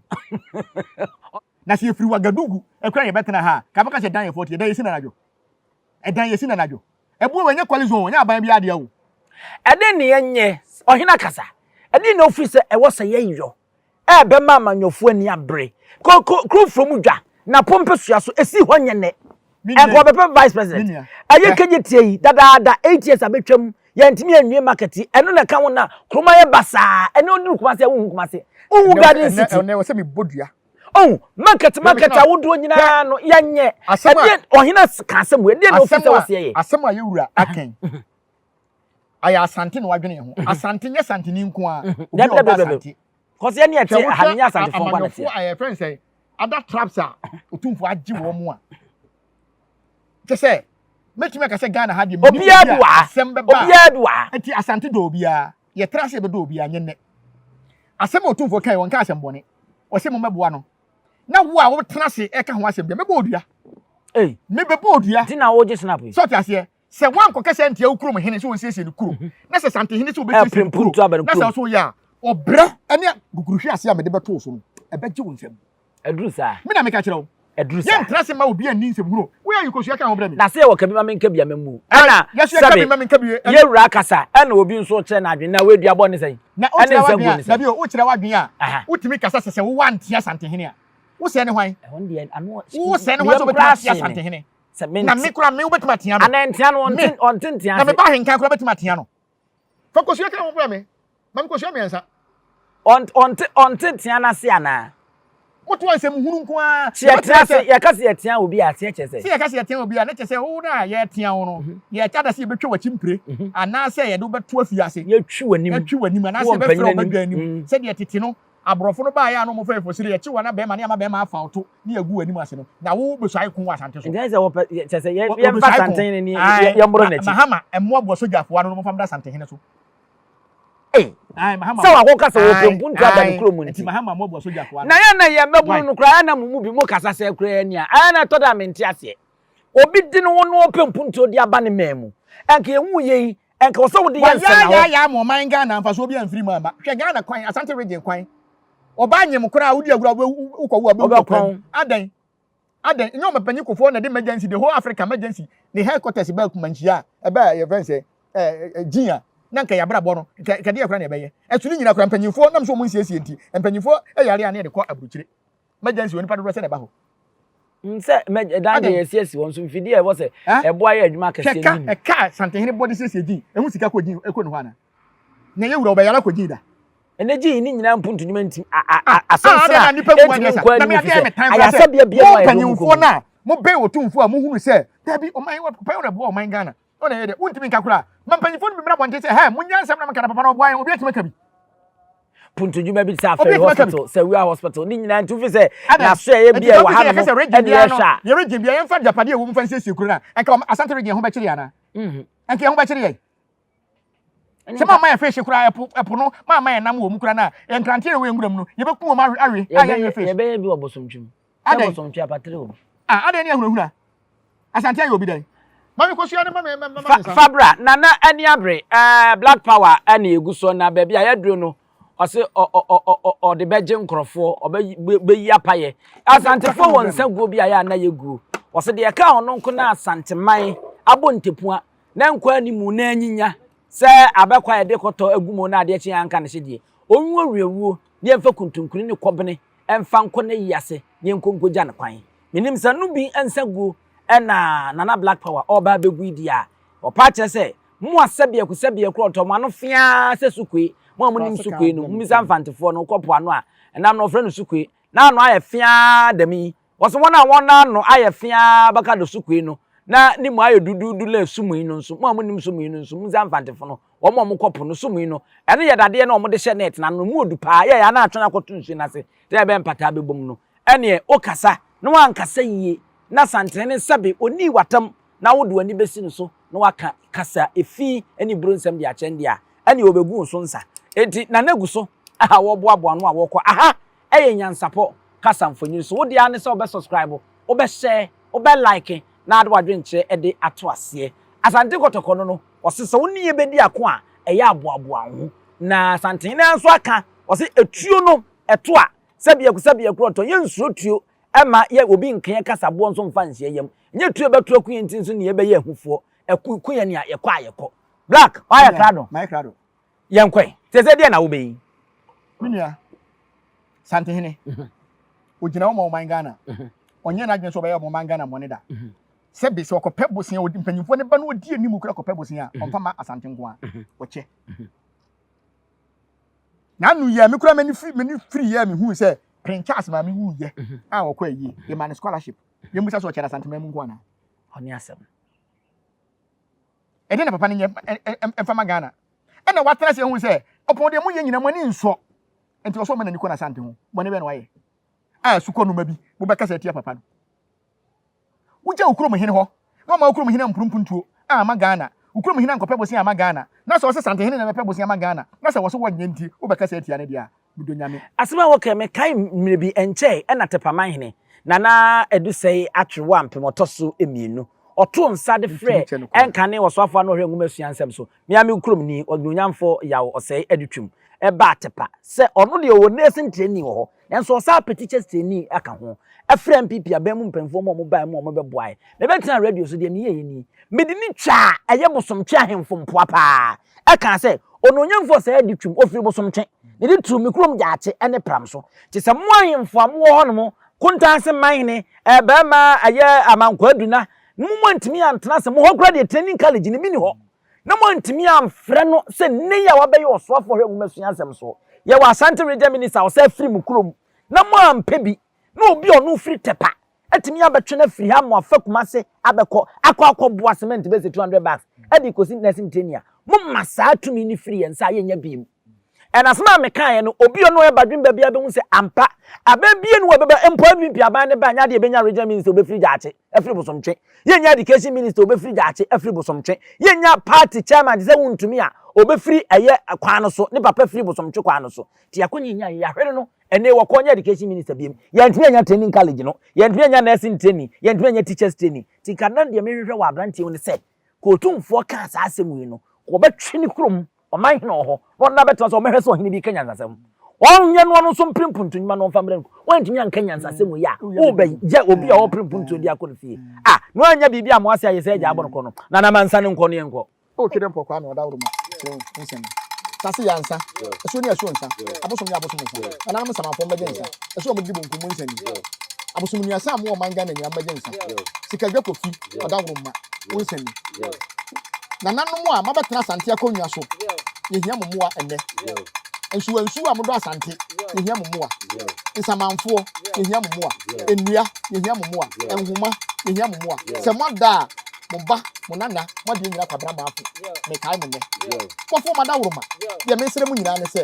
Na sɛ yɛfiri Ouagadougou kura yɛbɛtena ha a, ka bɛka sɛ ɛdan yɛ 40, ɛdan yɛsi no anadwo. Ɛdan yɛsi no anadwo. Ɛboɔ wei ɛnyɛ kwali zone, ɛnyɛ aban biara dea o. Ɛdeɛn na yɛnyɛ? Ɔhene akasa. Ɛdeɛn na wofiri sɛ ɛwɔ sɛ yɛyɔ a ɛbɛma amanyɔfoɔ ani abere? Ko, ko, Kurofrom mu dwa, Napo mpasua so, ɛsii hɔ nyɛ nnɛ. Ɛnka ɔbɛpɛ vice president. Ɛyɛ kegye tie yi, dadaada, 8 years abɛtwam, yɛntumi anwie market yi, ɛno na ɛka ho na kurom ayɛ basaa, ɛnɛ woduru Kumasi a wonhu Kumasi, wonhu Garden City. Ɛnɛ ɛwɔ sɛ mebɔ dua. Oh, market market ahodoɔ nyinaa no yɛnyɛ. Ɛdeɛ ɔhene ka asɛm wei, ɛdeɛ na ofi sɛ wɔsi yɛ. Asɛm a yɛwura akɛn. Ayɛ Asante na wadwene ho. Asante nyɛ Santeni nko a. Obi a ɔba Asante. Kɔsi ɛni ɛte ha ne nyɛ Asante fo nkwa na teɛ. Amanyɔfoɔ a yɛfrɛ no sɛ other tribes a otumfoɔ agye wɔn mu a. Kyɛ sɛ mɛtumi aka sɛ Ghana ha deɛ obiara bi wɔ ha. Asɛm bɛba. Obiara bi wɔ ha. Nti Asante dɔ obiara. Yɛtra ase yɛbɛdɔ obiara nyɛ nnɛ. Asɛm a otumfoɔ kae wɔnka asɛm bɔne. Ɔse mommɛboa no. Na wo a wotena ase ɛka ho asɛm bia mɛbɔ odua. Ei. Mebɛbɔ odua. Nti na wogye snap yi. Sɛ ɔte aseɛ sɛ woankɔka sɛ ntia wo kurom hene sɛ ɔnsiesie ne kuro mhm. na sɛ santehene sɛ ɔbɛsiesie ne kuro na sɛ ɔso yɛ a ɔbrɛ ne guguruhwe ase a mede bɛtoo so no ɛbɛgye wo nsam. Ɛduru saa. Me na meka kyerɛ wo. Ɛduru saa. Yɛntra ase ma obi anni nsɛm hunu. Woyɛ ayikosua ka ho brɛ me. Na sɛ yɛwɔ kabi ma menka bi a mɛmu. Ɛna sɛbe yɛwura kasa ɛna obi nso kyerɛ n'adwene na woadua bɔ ne sɛn. Na wokyerɛ w'adwene a dabi o wokyerɛ w'adwene a wotumi kasa sɛ sɛ wowɔ ante Asantehene a wosɛe ne hwan? Wosɛe ne hwan sɛ wobɛtumi ate Asantehene? Na me koraa me wobɛtumi atea no. Ana ntea no ɔnte ntea ase. Na me ba ahenkan koraa bɛtumi atea no. Fa kosua ka ho brɛ me. Ma me kosua mmiɛnsa. Ɔnte ɔnte tea no ase anaa? Moto nsɛm hunu nko ara. Sɛ yɛtea ase, yɛka sɛ yɛtea obi a, aseɛ kyerɛ sɛ? Sɛ yɛka sɛ yɛtea obi a, na kyerɛ sɛ wo no a yɛretea wo no, mhm. yɛkyɛ ada sɛ yɛbɛtwa w'akyi mpire, mhm. anaasɛ yɛde wobɛto afiase. Yɛtwi w'anim. Yɛtwi w'anim, anaasɛ yɛbɛfrɛ wo badwa anim. Mhm. Sɛdeɛ tete no, aborɔfo no baeɛ a na wɔfa efosere, yɛkye wo na bɛrima ne ama bɛrima afa wo to ne yɛgu w'anim ase no, na wo bɛsuae ko wɔ Asante so. Nti sɛ wɔpɛ kyɛ sɛ yɛmfa Asantehene ne yɛmmoro n'akyi. Mahama mmoaboa sogyafoɔ ano no momfa mmra Asantehene so. Ei, sɛ wakɔka sɛ wɔpɛ mpuntu aba ne kurom nti. Na yɛn na yɛn mmabunu no koraa na mo mu bi mo kasa sɛ koraa ni a, ɛyɛ na ɛtɔ da a mente aseɛ. Obi di ne ho na ɔpɛ mpuntuo de aba ne man mu. Ɛnka yɛn wu yɛ yi, ɛnka wɔ sɛ wode yɛ nsɛn na hɔ. Wayaayaa ma ɔman Ghana mfasoɔ bi amfiri mu amma. Hwɛ Ghana kwan, Asante region kwan. Ɔbaa nyem koraa wodi agorɔ a wokɔ wu a wobɛwu wɔ kwan mu. Adɛn? Adɛn? Nyɛ ɔmapanyin Kufuor na ɛde emergency, the whole Africa emergency, ne headquarters baa Kumanhyia a, ɛbaa yɛfrɛ no sɛ ɛɛ Gyin a, na nka yɛabrabɔ no, nka nka deɛ koraa na ɛbɛyɛ. Ɛso ne nyinaa koraa mpanyinfoɔ nam so wɔn nsiesie nti, mpanyinfoɔ yare a na yɛde kɔ aburukyire. Emergency wɔ nipa dodoɔ sɛ na ɛba hɔ. Nsɛ mɛ dan deɛ yɛsiesie wɔn so mfidie a ɛwɔ sɛ ɛboa yɛ adwuma akɛseɛ no ni. Ɛka Santehene bɔ de siesie Gyin, ɛho sika kɔ Gyin ɛkɔ ne hɔ anaa? Na ɛyɛ wura ɔbɛyare akɔ Gyin da. Ɛnɛ gye ne nyinaa mpo ntumi nti asɛnsena a ɛntumi nkɔ anim fi sɛ ayasabea bia mu a yɛde wɔn kɔ mu. No a mobɛn otumfoɔ a mohunu sɛ dabi ɔman papa na ɛboa ɔman Ghana ɔna ɛyɛ dɛ wontumi nka koraa ma mpanyinfoɔ no bi mmra abɔnten sɛ hɛ monyɛ nsɛm na meka na papa no ɔboa yɛn obi atumi aka bi. Puntudwuma bi sɛ afɛri hospital sɛ wia hospital ne nyinaa nti wofi sɛ n'aso ɛyɛ bi a ɛwɔ ha no ɛne ɛhwɛ a. Yɛ region bia yɛmfa agyapadeɛ ɛwɔ mu fa nsiesie kuro no a ɛnka Asante region ho bɛkyere yɛn anaa? Ɛnka yɛn ho bɛkyere yɛn. Sɛ maa ma yɛ fish koraa ɛpo ɛpo no maa ma yɛ nam wɔ mu koraa na nkrante yɛ wɔ nwura mu no yɛbɛku wɔn awe awe a yɛnyɛ fish. Yɛbɛyɛ bi wɔ bosomtwe mu. Sɛ bosomtwe apatere wɔ mu. Ah adɛn ne ahunahuna Asante ayɛ obi dɛn? Mami kosua no ma me ma me nsa. Fabra nana ani abere ɛɛ black power ɛna egu soɔ na baabi a yɛduro no ɔse ɔde bɛgye nkorɔfoɔ ɔbɛyi apayɛ Asantefoɔ wɔ nsa guo bi a yɛ a na yɛguo ɔse deɛ ɛka ɔno nko na Asanteman abɔ ntepua Na nkwa nni mu na anyinya sɛ abɛkɔ a yɛde kɔtɔ agu mu na adeɛ kye a anka ne hye deɛ, ɔnwu awerɛwuo na yɛmfa kuntunkuni ne kɔbene mfa nkɔ n'ayi ase na yɛnkɔ nkɔgya no kwan. Menim sɛ no bi nsa guo na Nana Black Power ɔreba abɛgu yi deɛ a, ɔpa akyerɛ sɛ mo a sɛbeɛko sɛbeɛko ɔtɔ mo ano feaa sɛ sukue, mo a monim sukue no, mommisa Mfantefoɔ no, wokɔ po ano a, ɛnam no wɔfrɛ no sukue, n'ano ayɛ feaa dɛm yi, Wɔse wɔn a wɔn ano ayɛ fe ara bɛka do sukui no, na ne mu ayɛ duduudu na sumui no nso, mo a monnim sumui no nso, monsi Amfantefo no, wɔn a wɔkɔ po no, sumui no, ɛno yɛ dadeɛ no a wɔde hyɛ net no ano no, mu odu paa, yɛ a na atwe no akɔto nsuo no ase, sɛdeɛ ɛbɛyɛ mpataa bɛbɔ mu no. Ɛneɛ, wokasa na woankasa yie, na santene sɛbe ɔnnii w'atam, na wode w'ani bɛsi no so na woaka kasa efi ne buro nsɛm de akyerɛ no deɛ a, ɛneɛ ɔbɛgu wo so nsa. Enti Nana gu so a wɔboaboa ano a wɔkɔ. Aha yɛ nyansapɔ kasa mfonyin so. Wo deɛ ara ne sɛ wobɛ subscribe, wobɛ share, wobɛ like na ade w'adwenkyerɛ de ato aseɛ. Asante Kɔtɔkɔ no no, ɔse sɛ wo ne yɛ bɛdi ako a, ɛyɛ a boaboa wo ho. Na Asantehene ara nso aka, ɔse etuo no ɛto a, sɛbiako sɛbiako ɔtɔ, yɛnsuro tuo ɛma yɛ obi nka yɛn kasaboɔ nso mfa nhyɛ yam. Nyɛ tuo ɛbɛto aku yɛn nti nso ne yɛbɛyɛ ahufoɔ. Ɛko ku yɛn a, yɛkɔ a yɛkɔ. Black, woayɛ krado? Mayɛ krado. Yɛnkɔ ɛ. Sɛ sɛ deɛ na wobɛyi. Me nua, Santehene, mhm. ogyina hɔ ma ɔman Ghana. Mhm. Ɔnyɛ n'adwene sɛ ɔbɛyɛ ɔman Ghana mmɔne da. Mhm. Sɛ bi sɛ ɔkɔpɛ bosea, mpanyinfoɔ ne ba no ɔdi anim kura kɔpɛ bosea a, ɔmfa ma Asante nko a, ɔkyɛ. N'ano yɛ me kura m'ani firi m'ani firi yɛ mehu sɛ Prince Charles maame wu yɛ a ɔkɔ ayie yɛ ma no scholarship. Yɛmmusa sɛ ɔkyɛ no Asante man mu nko anaa. Ɔne asɛm. Ɛdeɛn na papa no nyɛ mfa ma Ghana? Ɛna watena ase ahu sɛ ɔpɔn deɛ moyɛ nyina mo ani nsɔ. Nti ɔsɛ ɔma n'ani kɔ n'asante ho. Bɔne bɛn na wayɛ? A sukɔ noma bi mobɛkasa atia papa no. Wogya wo kurom hene hɔ na ɔma wo kurom hene ampuru mpuntuo ama Ghana. Wo kurom hene ankɔpɛ bosea ama Ghana. Na sɛ ɔsɛ sante hene na ɛbɛpɛ bosea ama Ghana na sɛ wɔso wɔnyɛ nti wobɛkasa atia no deɛ a. Medɔ Nyame. Asɛm a wɔkae, Mekae mmerɛ bi ɛnkyɛe ɛna Tepaman hene, Nana Adusɛe Atwerewa mpem ɔtɔ so mmienu, ɔtoo nsa de Mentumi frɛɛ nkyɛ no koraa. ɛnkane ɔsoafoɔ a na ɔhwɛ nwoma sua nsɛm so, me ara me kuromni, Ɔnuonyamfoɔ Yaw Ɔsɛe Adutwum, baa Tepa sɛ ɔno deɛ ɔwɔ nursing training wɔ hɔ, nanso ɔsan pɛ teachers trainee aka ho. Ɛfrɛɛ NPP aban mu mpanyinfoɔ ma wɔn baeɛ ma wɔn bɛboaeɛ. Mebɛtenaa radio so deɛ meyɛeɛ nie, mede ne twaa ɛyɛ bosomtwe ahemfo mpoa paa. Ɛkaa sɛ, Onuonyamfoɔ Ɔsɛe Adutwum, ɔfiri Bosomtwe, na ɛde tuu me kurom Gyaakye ne Pram so. Te sɛ mo ahemfo a mowɔ hɔnom, Kontanse manhene, barima ɛyɛ Amankwaa Aduna, no mo moantumi antena ase, mo hɔ koraa deɛ training college no bi nni hɔ, na moantumi amfrɛ no sɛ nnɛ yi a wabɛyɛ ɔsoafoɔ hwɛ nwomasua nsɛm soɔ. Yɛwɔ Ashanti Region Minister a ɔsan firi mo kurom, na moampɛ bi, na obi a ɔno firi Tepa atumi abɛtwe no afiri ha ma wafa Kumase abɛkɔ akɔ akɔboa cement bɛyɛ sɛ 200 bags de kɔsi nursing training a, moma saa tumi no firi yɛn nsa a yɛnnya bio. And asɛm a mekaeɛ no, obi a ɔno ɔyɛ badwemba biara bɛhu sɛ ampa, aba bie no ɛbɛba, mpo NPP aban no ba nyɛ adeɛ yɛbɛnya regional minister ɔbɛfiri Gyaakye afiri Bosomtwe, yɛnnya education minister ɔbɛfiri Gyaakye afiri Bosomtwe, yɛnnya party chairman te sɛ Wontumi a ɔbɛfiri ɛyɛ kwan no so, ne papa firi Bosomtwe kwan no so. Nti yɛakɔnya nyaeɛ, yɛahwere no, ɛnɛ wɔkɔ nyɛ education minister biom, yɛntumi anya training college no, yɛntumi anya nursing training, yɛntumi anya teachers training. Nti nka na deɛ mehwehwɛ wɔ aberanteɛ mu ne sɛ, ka Otumfoɔ kaa saa asɛm wei no, ka wɔbɛtwe ne kurom ɔman hene wɔ hɔ, na ɔno abɛtena so, ɔmmɛhwɛ sɛ ɔhene bi reka nyansasɛm. Ɔnyɛ no ɔno nso mpere mpuntu nnwuma na ɔmfa mmrɛ no. Woantumi anka nyansasɛm wei a, wobɛyɛ obi a ɔrepere mpuntuo de akɔ ne fie. Ah, na woannya biribi a mo ase ayɛ sɛ agya abɔ no korɔ no. Nana mansa no nkɔ no yɛnkɔ. O twe dɛ mpɔ kwaa na ɔda woroma kyerɛ wo nsɛm no. Sase yɛ ansa, asuo ne asuo nsa, abosom ne abosom nsa, nananom nsamanfoɔ mmɛgye nsa, asuo a wɔdidi bonkum mu nsa ni. Abosom nnuasa a mowɔ ɔman Ghana nyinaa mmɛgye nsa. Sikadwa Kofi ɔda woroma wo nsa ni. Nananom a moabɛtena Asante akonnwa so, yɛhia mo mmoa ɛnnɛ. Nsuwansuwa a modɔ Asante, yɛhia mo mmoa. Nsamanfoɔ, yɛhia mo mmoa. Nnua, yɛhia mo mmoa. Nhoma, yɛhia mo mmoa. Sɛ moada a, mo ba, mo nana, mo adeɛ nyinaa Kwabena Maafo, mekae mo nnɛ. Bɔfoɔ Madaworoma, deɛ mesrɛ mo nyinaa ne sɛ,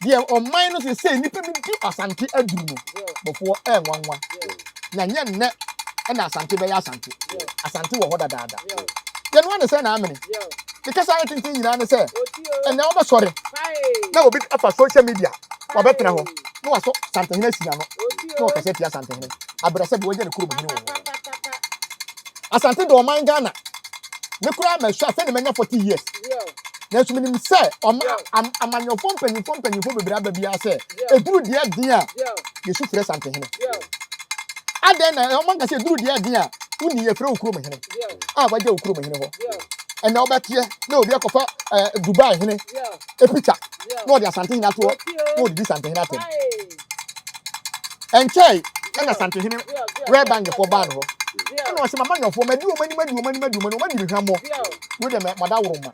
deɛ ɔman no seesei nnipa bi di Asante aduru no, bɔfoɔ ɛyɛ nwanwa. Na nyɛ nnɛ na Asante bɛyɛ Asante. Asante wɔ hɔ dadaada. Yɛnoa ne sɛ na amene. Ne kasa ayɛ tenten nyinaa ne sɛ, ɛnɛ wobɛsɔre na obi afa social media wabɛtena hɔ na wasɔ Santehene asi n'ano na ɔkasa tia Santehene. Abrɛ sɛ bi wagya ne kurom hene wɔ hɔ. Asante dɔ ɔman Ghana. Me koraa masua afei na manya 40 years. Nanso menim sɛ ɔma am, amanyɔfoɔ mpanyinfoɔ mpanyinfoɔ bebree aba biara sɛ eduru deɛ den a yɛsu frɛ Santehene. Adɛn na ɔma nka sɛ eduru deɛ den a wonni yɛfrɛ wo kurom hene a wagya wo kurom hene hɔ. Ɛnna wobɛteɛ na obi akɔfa eh, Dubai hene epikya na ɔde Asantehene ato hɔ na ɔdidi Santehene atɛm. Ɛnkyɛe ɛna Santehene Rare Bankfoɔ baa ne hɔ ɛna ɔsɛ mama nyɔfoɔ madi wɔn anim adi wɔn anim adi wɔn anim wɔn adi me hwammɔ wo deɛ mɛ madaworo ma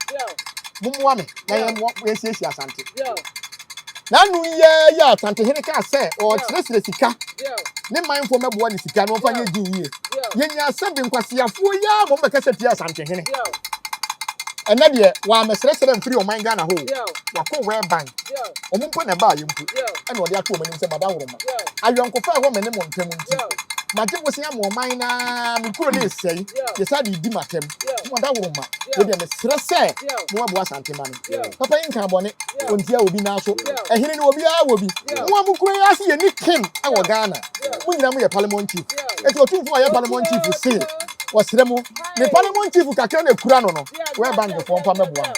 mommoa me na yɛn mmoa yɛnsiesie Asante. N'ano yɛ yɛ Asantehene kaa sɛ ɔresrɛsrɛ sika ne manfoɔ mɛboa ne sika na ɔmfa nyɛ din yie. Yɛnya sɛbe nkwaseafoɔ yi ara ma wɔbɛkasa tia Asantehene. Ɛnɛ deɛ wɔammɛsrɛsrɛ mfiri ɔman Ghana hɔ o, wakɔ World Bank. Wɔn mpo na ɛbaeɛ mpo ɛna ɔde ato wɔn anim sɛ madaworoma. Ayɔnkofa a ɛwɔ me ne mo ntam nti, magye bosea ama ɔman no ara, me kuro no resɛe, yɛsan de redi m'atɛm. Nti madaworoma, wei deɛ mesrɛ sɛ mommɛboa Asante mma no. Papa yi nkaa bɔne, ɔntia obi nan so. Ɛhene no obiara wɔ bi. Mo a mo kuro yi ase yɛnni king wɔ Ghana. Mo nyinaa moyɛ parliament chief. Enti otumfoɔ a ɔyɛ parliament chief se ɔsrɛ mo, ne parliament chief kakra na ekura no no, World Bank foɔ mfa mmɛboa no.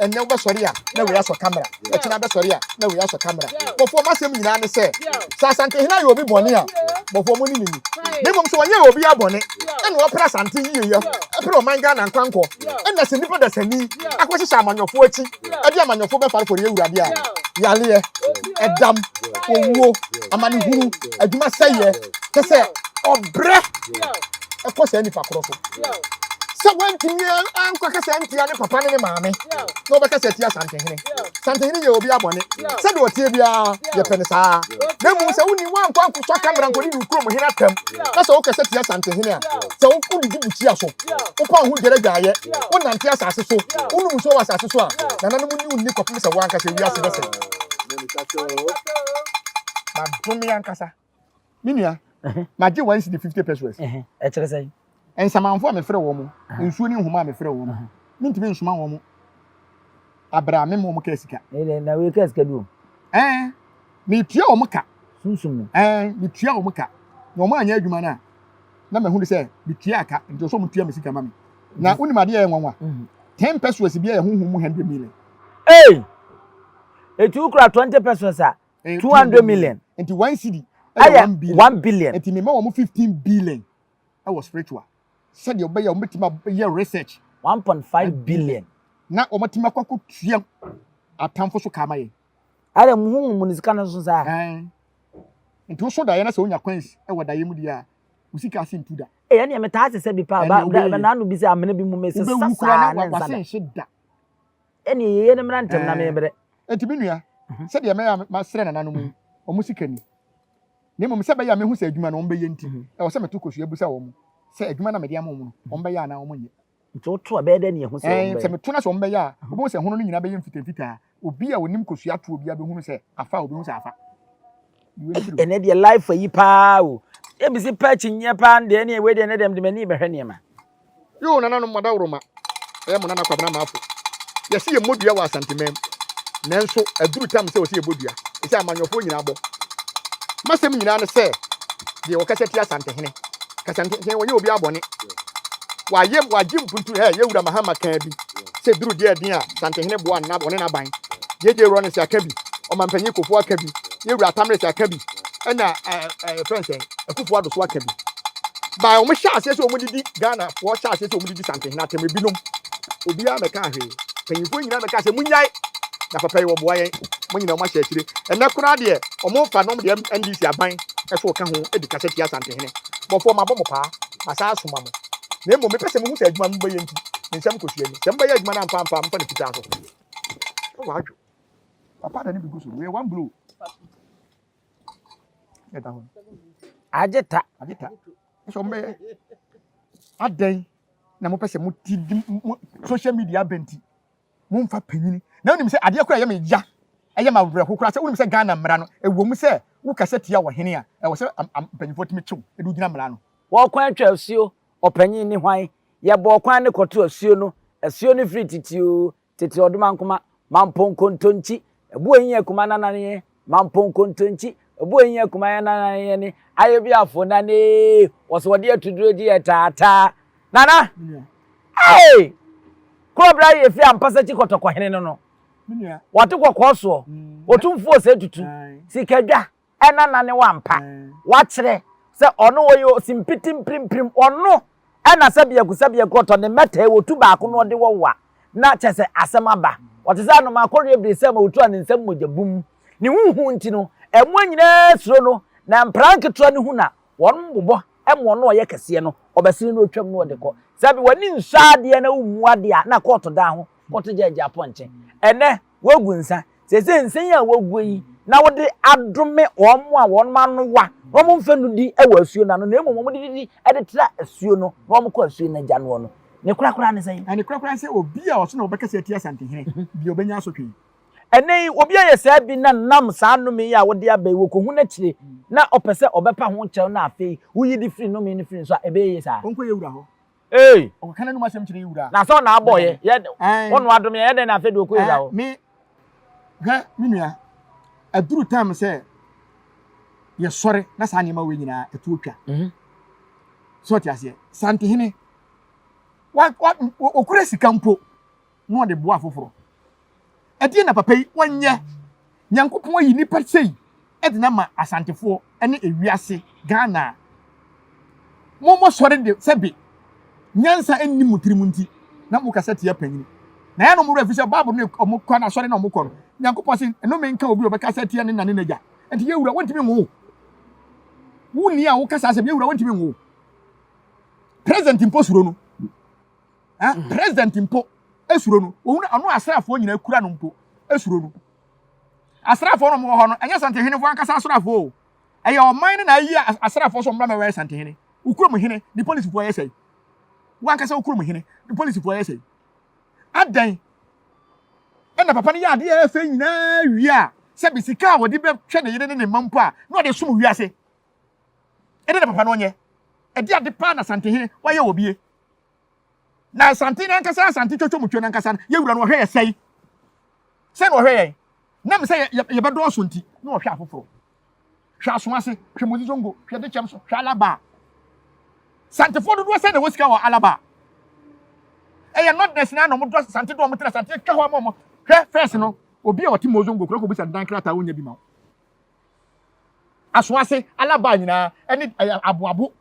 Ɛnnɛ wobɛsɔre a na wei asɔ camera, ɛkyena bɛsɔre a na wei asɔ camera. Bɔfoɔ m'asɛm nyinaa ne sɛ, sɛ Asantehene ayɛ obi bɔne a, bɔfoɔ mo ne no nni. Na mmom sɛ ɔnyɛɛ obiara bɔne, ɛna ɔpere Asante yieyɛ, ɛpere ɔman Ghana nkrankɔ, ɛna sɛ nnipa dasani akɔhyehyɛ amanyɔfoɔ akyi, ɛde amanyɔfoɔ bɛfarefare Awurade a, yareɛ, ɛdam, owuo, amanehunu, adwuma sɛeɛ, kyɛ sɛ ɔbrɛ ɛkɔ saa nipa korɔ so. Sɛ wantumi ankɔkasa antia ne papa ne ne maame na ɔbɛkasa atia Santehene. Santehene yɛ obi abɔne. Sɛdeɛ ɔteɛ biara yɛpɛ no saa. Na mmom sɛ wonni woankɔ ankɔsɔ kamera nkɔdidi wo kurom hene atɛm na sɛ wokasa tia Santehene a, sɛ wodidi bukyia so, wopa wo ho dware adwaeɛ, wonante asase so, wonom nsuo wɔ asase so a, nananom ne wo nni kɔpem sɛ wo ankasa wiase bɛsɛe. Madome ankasa. Me nua, magye one cedi 50 pesos. Ɛkyerɛ sɛn? Nsamanfo a mefrɛ wɔn, nsuo ne nhoma a mefrɛ wɔn, mentumi nsoma wɔn abrɛ a mema wɔn kaa sika. Na wei kaa sika bi wɔ mu? Ɛɛ. Metua wɔn ka. Sunsum mu. Ɛɛ, metua wɔn ka. Na wɔn anyɛ adwuma no a, na mahu sɛ metua ka, nti ɔsɛ wɔn tua me sika ma me. Na wonim adeɛ a ɛyɛ nwanwa? 10 pesos bi yɛ honhom mu 100 million. Ei! Eti wokura 20 pesos a, 200 million. Nti 1 cedi ɛyɛ 1 billion. 1 billion. Nti mema wɔn 15 billion ɛwɔ spiritual. Sɛdeɛ wɔbɛyɛ wɔn bɛtumi ayɛ research. 1.5 billion. Na wɔn atumi akɔ akɔtua atamfo so ka ama yɛn. Ada mu honhom mu ne sika no so saa. Ɛn. Nti wosɔ daeɛ na sɛ wonya coins wɔ daeɛ mu deɛ a, wo sika ase ntu da. Ee, ɛnneɛ metaa sesa bi paa. Ba, da, n'ano bi sɛ amena bi mu mesesa Wobɛwu saa koraa ne na nsa w'ase da. nhye da. Ɛnneɛ yeye no mmra ntɛm na mebrɛ. Enti me nua, sɛdeɛ ɛbɛyɛ a masrɛ nananom yi, wɔn sika ni. Na mmom sɛ ɛbɛyɛ a mehu sɛ adwuma no wɔbɛyɛ nti, ɛwɔ sɛ meto kosua bisa wɔn sɛ adwuma no a mede ama wɔn no, wɔbɛyɛ anaa wɔnyɛ. Nti woto a, ɛbɛyɛ dɛn na yɛahu sɛ Ɛɛ, wɔbɛyɛ? sɛ meto na sɛ wɔbɛyɛ a, wobɛhu sɛ hono no nyinaa bɛyɛ mfitamfitaa. Obi a onim kosua toɔ biara bɛhunu sɛ afa a, obɛhu sɛ afa. Ɛnɛ deɛ life ayi paa o. Ebi si pɛ akyinnyeɛ paa no deɛ ɛne wei deɛ ɛnɛ deɛ mede m'ani bɛhwɛ nneɛma. Yoo nananom mo adaworoma ɛyɛ mo nana Kwabena Maafo. Yɛse yɛmmɔ dua wɔ Asanteman mu nanso aduru tam sɛ wɔse yɛbɔ dua ɛsɛ amanyɔfoɔ nyinaa bɔ. Masɛm nyinaa ne sɛ deɛ wɔkasa tia Asantehene Kasantehene wɔnyɛ obiara bɔne wayɛ wagye mpuntu hɛ yɛwura Mahama kaa bi sɛ duru deɛ ɛden a Santehene boa nna ɔne n'aban JJ Rawlings aka bi ɔmampanyin Kufuor aka bi yɛwura Atta Mills aka bi ɛna ɛɛ fɛn sɛn Akufo Addo so aka bi. By wɔn hyɛ aseɛ sɛ wɔn didi Ghana foɔ hyɛ aseɛ sɛ wɔn didi Santehene atɛm ebinom obiara mɛka hwee mpanyinfoɔ nyinaa mɛka sɛ munyae na papa yi wɔboa yɛn mo nyinaa wɔn ahyɛ akyire ɛnɛ koraa deɛ wɔn fa nom deɛ NDC aban ɛso ka ho di kasa tia Santehene bɔfoɔ mabɔ mo paa masan asoma mo na mmom mepɛ sɛ mohu sɛ adwuma no mobɛyɛ nti me nsɛm kɔsua ni sɛ mobɛyɛ adwuma no amfa amfa a momfa no fitaa so ɛwɔ adwo papa da ne bi gu so wei one blow ɛda hɔ Agye ta. Agye ta. Ɛsɛ wɔn bɛyɛ adɛn na mopɛ sɛ mo ti di mo social media abɛn ti momfa panyini na wonim sɛ adeɛ koraa ɛyɛ me ya ɛyɛ ma awerɛho koraa sɛ wonim sɛ Ghana mmara no ɛwɔ mu sɛ wokasa tia ɔhene a ɛwɔ sɛ mpanyinfoɔ tumi kyew ɛde wogyina mmara no. Wɔkwan atwa asuo, ɔpanyin ne hwan? Yɛbɔɔ kwan no kɔto asuo no, asuo no firi tete oo, Tete ɔdomankoma, Mampong kontonkyi, Ɛbo enyi akuma nananeɛ, Mampong kontonkyi, Ɛbo enyi akuma yɛ nananeɛ ne Ayebiafo nanee, Wɔsɛ wɔde atuduro gye yɛ taataa. Nana! Hey! Korɔbra yɛ firi ampasakyi kɔtɔkɔhene no no. Wɔte kɔkɔɔ soɔ, Otumfoɔ Osei Tutu, Sikadwa, ɛna na ne wampa. Wakyerɛ sɛ ɔno ɔyɛ osimpiti mpirimpirim, ɔno ɛna sɛ biako sɛ biako ɔtɔ ne mmɛtɛɛ wɔtu baako na ɔde wɔwa na kyɛ sɛ asɛm aba. Ɔte sɛ anomaa kɔreɛ bere sɛ ma ɔtu a ne nsam mogya bum. Ne ho hu nti no, mmoa nyinaa suro no, na mpraa nketewa no hu na wɔn bobɔ ma ɔno a ɔyɛ kɛseɛ no, ɔbɛsene na ɔtwam na ɔde kɔ. Sɛbe w'ani nsɔ adeɛ na wommu adeɛ a, na kɔɔto dan ho kɔto gyɛɛgye apɔnkye. Ɛnnɛ, woagu nsa. Seesei nsa yi a woaguo yi na wode adome wɔn a wɔn ano wa na wɔn mfa nnidi wɔ asuo no ano na mmom wɔde didi de tra asuo no na wɔkɔ asuo no agya noɔ no. Ne korakora ne sɛn? Na ne korakora ne sɛ obi a ɔso na ɔbɛkasa atia Asantehene bi ɔbɛnya asotwe. Ɛnnɛ yi, obi ayɛ saa bi na nam saa nnome yi a wode aba yi wɔkɔhu no akyire na ɔpɛ sɛ ɔbɛpa ho kyɛw na afei woyi de firi nnome no firi no so a, ɛbɛyɛ yie saa? Ɔnkɔ yɛn wura hɔ. Ei! Ɔkɔka n'anom asɛm kyerɛ yɛn wura. Na sɛ ɔna abɔ yɛ, yɛ wo no adom yɛ, yɛ dɛn na afei de ɔkɔ yɛ wura hɔ? Me, hwɛ, me nua, aduru time sɛ yɛsɔre na saa nneɛma wei nyinaa ɛto atwa. Mm-hmm. So ɔte aseɛ, Santehene, wa, wa, okura sika mpo na ɔde boa afoforɔ. Ɛdeɛ na papa yi wɔnyɛ. Nyankopɔn ayi nipa sei de no ama Asantefoɔ ne ewiase Ghana a mo mo sɔre de sɛbe nyansa nni mo tirim nti na mo kasa tia panyini. Na yɛ no mo werɛ fi sɛ Bible no ɔmo kɔ na asɔre na ɔmo kɔ no Nyankopɔn se nnome nka obi a ɔbɛkasa tia ne na ne n'agya. Nti yɛ wura wontumi nwo wo. Wo ni a wokasa asɛm yɛ wura wontumi nwo wo. President mpo suro no. Eh, president mpo esuro no. Ohun ɔno asraafoɔ nyinaa kura no mpo esuro no. Asraafoɔ no wɔ hɔ no, ɛnyɛ Santehenefoɔ ankasa asraafoɔ o. Ɛyɛ ɔman no na ayi asraafoɔ sɛ ɔmmra mmɛwɛre Santehene. Wo kurom hene, ne polisifoɔ yɛ sɛe. Wo ankasa wo kurom hene, ne polisifoɔ yɛ sɛe. Adɛn ɛna papa no yɛ adeɛ a ɛfɛ nyinaa wie a, sɛbi sika a wɔde bɛhwɛ ne yere ne ne mma mpo a, na ɔde som wiase. Ɛdɛn na papa no ɔnyɛ? Ɛde ade paa na Santehene wayɛ wɔ bie. Na Asante no ankasa, Asante twotwo mutwo no ankasa no, yɛ wura no ɔhwɛ yɛ sɛe. Sɛn na ɔhwɛ yɛn? Nam sɛ yɛbɛdɔɔso nti, na wɔhwɛ afoforɔ. Hwɛ aso ase, hwɛ Moses Zongo, hwɛ Dekyɛm so, hwɛ Alaba. Santefoɔ dodoɔ sɛn na ɛwɔ sika wɔ Alaba? Ɛyɛ Northerners na na wɔdɔ Sante dɔ wɔn tena Sante atwa hɔ ama wɔn. Hwɛ first no, obi a ɔte Moses Zongo kura kɔbisa dan krataa wonya bi ma wo. Aso ase, Alaba nyinaa ɛne ɛyɛ aboabo.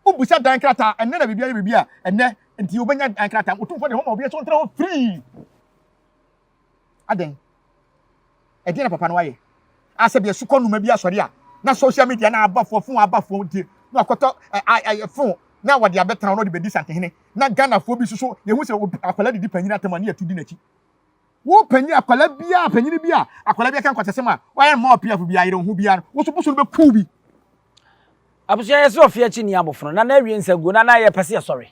Wobisa dan krataa, ɛnnɛ na biribi ayɛ biribi a ɛnnɛ nti wobɛnya dan krataa. Otumfoɔ de hɔ ma obi nso ntena hɔ free. Adɛn? Ɛdeɛn na papa no ayɛ? A sɛ deɛ sukɔ numa bi asɔre a na social media na abafoɔ fon abafoɔ nti na wakɔtɔ ɛ fon na wɔde abɛtena na ɔde bɛdi santehene na Ghanafoɔ bi soso yɛhu sɛ akwadaa didi panyin atɛm a ne yɛtu di n'akyi. Wo panyin akwadaa biara panyin bi a akwadaa bi aka nkwakyɛsɛm a wayɛ mma ɔpiafo bi ayere ho biara no wo so boso no bɛkuw bi. Abusua yɛsɛ ɔfe akyi ni abofono na na awie nsa guo na na yɛpɛ sɛ yɛsɔre.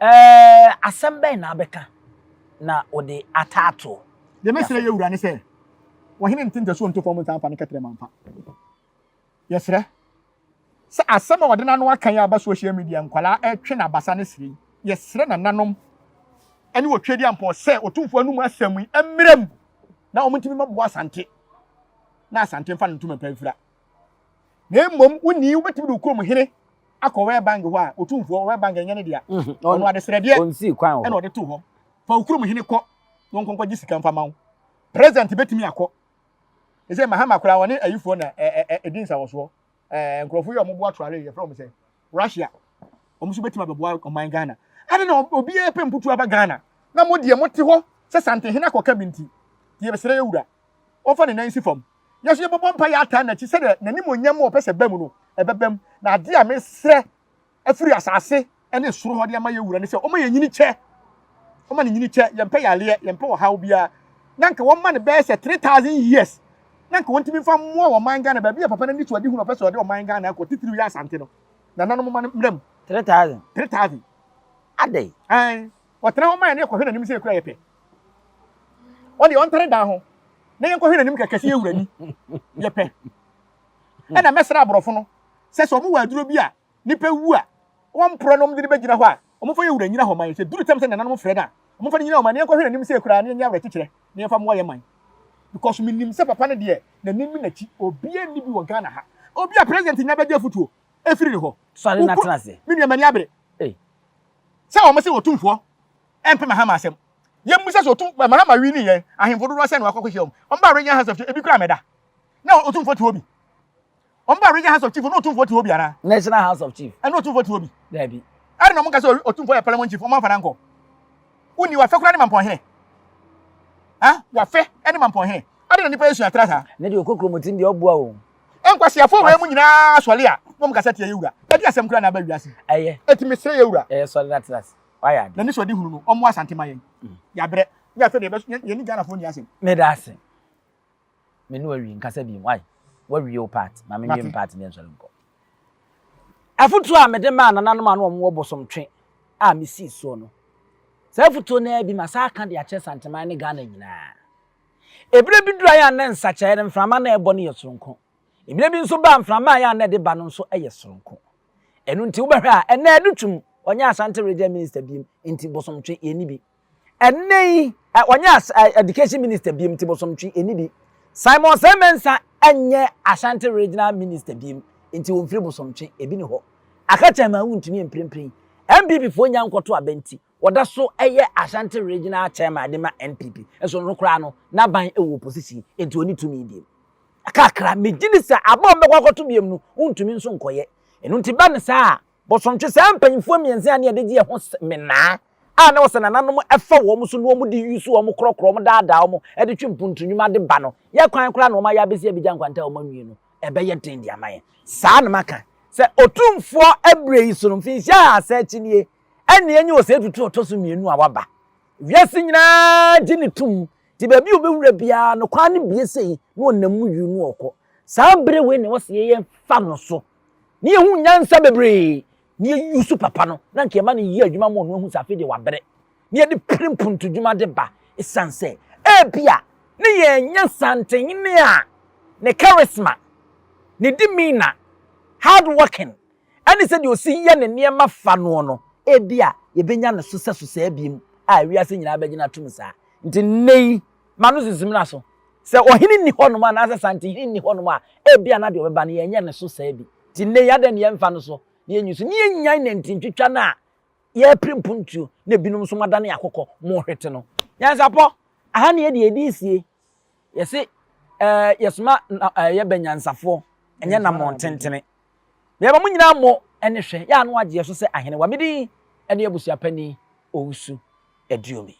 Ɛɛ, asɛm bɛn na abɛka na wɔde ataatoɔ? Deɛ mɛsrɛ yɛ wura ne sɛ, ɔhene nte ntasuo nto fam nsa mfa ne kɛtrɛma mfa. Yɛsrɛ sɛ asɛm a ɔde n'ano aka yi aba social media nkwadaa ɛretwe n'abasa ne srɛ yi, yɛsrɛ nananom ne Otwedeampɔn sɛ Otumfoɔ anum asɛm yi mmra mu na wɔntumi mmɛboa Asante na Asante mfa no ntoma mpa mfira. Na mmom wonni wobɛtumi de wo kurom hene akɔ World Bank hɔ a, Otumfoɔ, World Bank ɛnyɛ ne dea. Mhm. Ɔno adesrɛdeɛ ɛna ɔde to hɔ. Fa wo kurom hene kɔ na ɔnkɔ nkɔgye sika mfa ma wo. President bɛtumi akɔ. Ɛsɛ Mahama koraa wɔne ayifoɔ na ɛdi nsawɔsoɔ. Nkurɔfoɔ yi a wɔboa Traore yɛfrɛ wɔn sɛ Russia. Wɔn nso bɛtumi abɛboa ɔman Ghana. Ade na obiara pɛ mputu aba Ghana. Na mo deɛ mote hɔ sɛ Santehene akɔka bi nti. Yɛbɛsrɛ yɛ wura. Ɔmfa ne nan nsi fam. Yɛn nso yɛbɛbɔ mpaeɛ ataa n'akyi sɛdeɛ n'animuonyam a ɔpɛ sɛ ɛba mu no, ɛbɛba mu. Na adeɛ a mesrɛ afiri asase ne soro hɔ de ama yɛn wura ne sɛ ɔma yɛn nyini kyɛ. Ɔma no nyini kyɛ. Yɛmpɛ yareɛ, yɛmpɛ ɔhaw biara. Na nka wɔma no bɛyɛ sɛ 3000 years na nka wɔntumi mfa mmoa ɔman Ghana baabi a papa no ani so adehunu ɔpɛ sɛ ɔde ɔman Ghana akɔ titiriw yɛ Asante no. Nananom ma no mmra mu. 3000. 3000. Adɛn? Ɛn, wɔtena hɔ ma yɛn ne yɛkɔhwɛ n'anim sɛ yɛkura yɛpɛ. Ɔde ɔntare dan ho na yɛnkɔhwɛ n'anim kɛkɛ sɛ yɛwura ni yɛpɛ. Ɛna mɛsrɛ aborɔfo no sɛ sɛ wɔn wɔ aduro bi a nipa wu a wɔmporɔ na wɔde no bɛgyina hɔ a wɔmfa yɛwura nyina hɔ ma yɛn sɛ duru tam sɛ nananom frɛ no a wɔmfa no nyina hɔ ma na yɛnkɔhwɛ n'anim sɛ yɛkura na yɛnyɛ awerɛkyekyerɛ na yɛmfa mmoa yɛn man because menim sɛ papa no deɛ n'anim ne n'akyi obiara nni bi wɔ Ghana ha obi a president nya bɛgye afutuo ɛfiri ne hɔ. Sɔre na tena ase. Me nua m'ani abere sɛ wɔn sɛ wɔtumfoɔ ɛmpɛ Mahama asɛm. Yɛmmisa sɛ otum Mahama wini yɛn ahemfo dodoɔ sɛn na wakɔ akɔhyia wɔn. Wɔn baa Region House of Chief ebi koraa mɛda. Na otumfoɔ te hɔ bi. Wɔn baa Region House of Chief na otumfoɔ te hɔ bi anaa? National House of Chief. Ɛna otumfoɔ te hɔ bi. Daabi. Ɛna na wɔn ka sɛ otumfoɔ yɛ Paramount Chief wɔn amfa no ankɔ. Wonni wafɛ koraa ne Mampɔnhene. Ha wafɛ ne Mampɔnhene. Ade na nipa yɛ sua tra saa. Ne deɛ ɔkɔ kurom deɛ ɔboa o. Nkwasiafoɔ wei mu nyinaa sɔre a na wɔn kasa tia yɛ wura. Ɛde asɛm koraa na aba wiase. Ɛyɛ. Eti mesrɛ yɛ wura. Ɛyɛ sɔre na tena ase. Wayɛ ade. N'ani sɔ ade hunu no, ɔmmoa Asante ma yɛn. Yɛabrɛ. Nyɛ afei na yɛbɛ yɛne Ghanafoɔ nni asɛm. Meda ase. Me ne wawie nkasa bi why? Wawie wo part. Ma me nwie me part ne nsɔre nkɔ. Afotuo a mede maa nananom a na wɔn wɔ bosomtwe a mesii soɔ no, saa afotuo no ara bi ma saa aka de akyerɛ Santeman ne Ghana nyinaa. Ebire bi duru a yɛ a na nsakyeraeɛ no mframa na ɛbɔ no yɛ soronko. Ebire bi nso ba a mframa a yɛ a na ɛde ba no nso yɛ soronko. Ɛno nti wobɛhwɛ a, ɛnnɛ Adu Twum, ɔnyɛ Ashanti Region Minister biem, nti Bosomtwe yɛnni bi. Ɛnnɛ yi, ɔnyɛ Education Minister biem, nti Bosomtwe yɛnni bi. Simon Osei Mensah nyɛ Ashanti Regional Minister biem, nti ɔmfiri Bosomtwe, ebi ni hɔ. Aka kyɛn ma wontumi mprempren. NPP foɔ nya nkɔto aba nti, wɔda so yɛ Ashanti Regional Chairman de ma NPP. Nso no koraa no, n'aban wɔ opposition, nti ɔnni tumi biem. Kakra, megye di sɛ aba a wɔbɛkɔ akɔto biom no, wontumi nso nkɔyɛ. Ɛno nti ba no saa a, bosomtwe saa mpanyimfoɔ mmiɛnsa a ne yɛde gye yɛn ho menaa a na wɔsɛ nananom fa wɔn so na wɔn de yusu wɔn korɔkorɔ wɔn daadaa wɔn de twe mpuntu nnwuma de ba no, yɛ kwan koraa na wɔn ayɛ abɛsi Abidjan nkwanta a wɔn anwie no, ɛbɛyɛ den de ama yɛn. Saa na maka sɛ Otumfoɔ ɛberɛ yi so no, mfinhyia ahasa akyi nie, ɛnna yɛnyɛ Osei Tutu ɔtɔ so mmienu a waba. Wiase nyinaa gye no tom, nti baabi a ɔbɛwura biara no kwan no bue sei na ɔnam mu yuu na ɔkɔ. Saa bere wei na ɛwɔ sɛ yɛyɛ fa no so na yɛhu nyansa bebree na yɛyusu papa no na nka yɛma no yɛ adwuma ma ɔno ahu sɛ afei deɛ wabrɛ na yɛde pere mpuntudwuma de ba ɛsiane sɛ ebia ne yɛnyɛ santehene a ne charisma, ne demeanor, hard working ɛne sɛdeɛ ɔsi yɛ ne nneɛma fa noɔ no, ebia yɛbɛnya ne so sɛso saa biom a wiase nyinaa bɛgyina atom saa. Nti nnɛ yi, Ma no sisi mmra so. Sɛ ɔhene nni hɔnom anaasɛ santehene nni hɔnom a, ebia na deɛ ɔbɛba no yɛnyɛ ne so saa bi. Nti nnɛ yi adɛn na yɛmfa no so na yɛnyi so na yɛnnyae nantintwitwa no a yɛrepere mpuntuo na ebinom nso moadane akokɔ mohwete no. Nyansapɔ, aha na yɛde yɛde resie. Yɛse ɛɛ yɛsoma na ɛɛ yɛbɛ nyansafoɔ ɛnyɛ namɔn tentene. Yɛma mo nyinaa mo ɛne hwɛ yɛ ano agyeɛ so sɛ ahenewa. Me din ɛne abusuapanin Owusu Aduomi.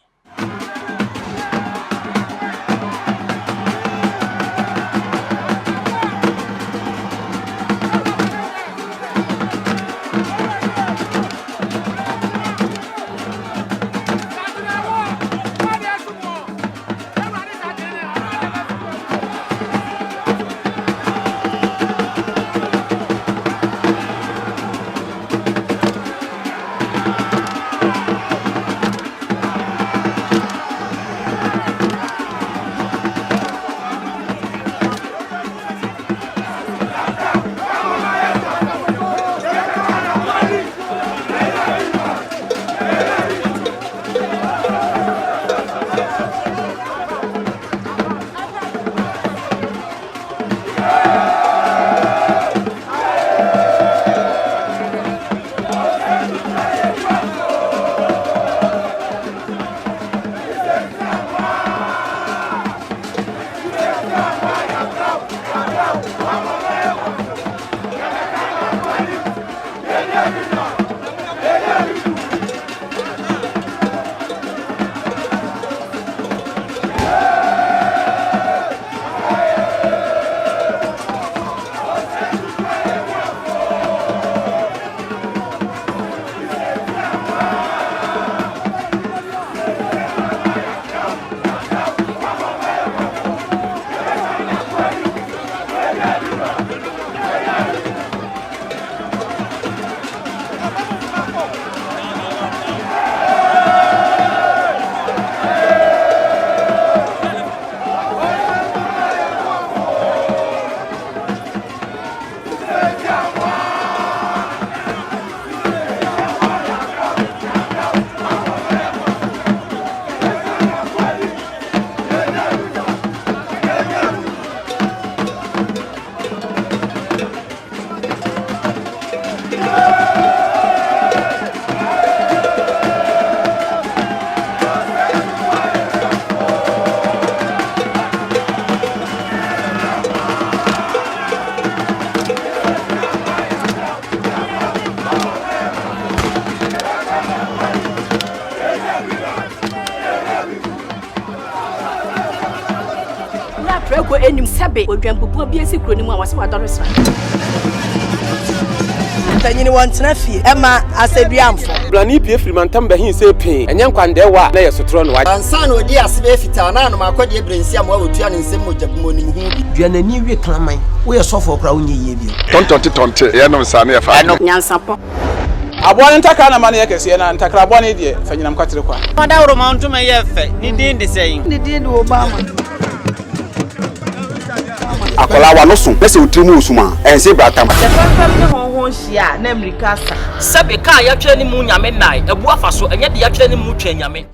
Na prɛko anim sɛbe odwambubuo bi asi kuro no mu a wɔse wadɔre sra. Mpanyin wɔntena fie ɛma asɛduamfo. Brane pue firi mantam bɛhe sɛ pee, ɛnyɛ nkwandɛɛwa a na ɛyɛ sotorɔ na wagye. Ansa na ɔdii ase bɛyɛ fitaa na anom akɔdeɛ berɛ nsiamoa a ɔtua ne nsam mogya gu mu ɔnim ho bi. Dua n'ani we kraman. Woyɛ sɔfoɔ koraa wonyɛ yie bio. Tɔntɔnte tɔnte, yɛnom saa na yɛfa adeɛ. Nyansapɔ. Aboa no ntakra na ma no yɛ kɛseɛ, na ntakra bɔne deɛ, fa nyinam kwatere kwa. Ɔdawuroma ntoma yɛ fɛ, ne din de sɛn? Ne din de Obama. Akwadaa w'ano so na sɛ wo tiri mu wɔ sum a, ɛnse bratam. Sɛ fɛmfɛm ne hɔnhɔn hyia a, na mmirika asa. Sɛbe, ka a yɛatwerɛ ne mu Nyame nnae, abu afa so, ɛnyɛ deɛ yɛatwerɛ ne mu Twɛn Nyame.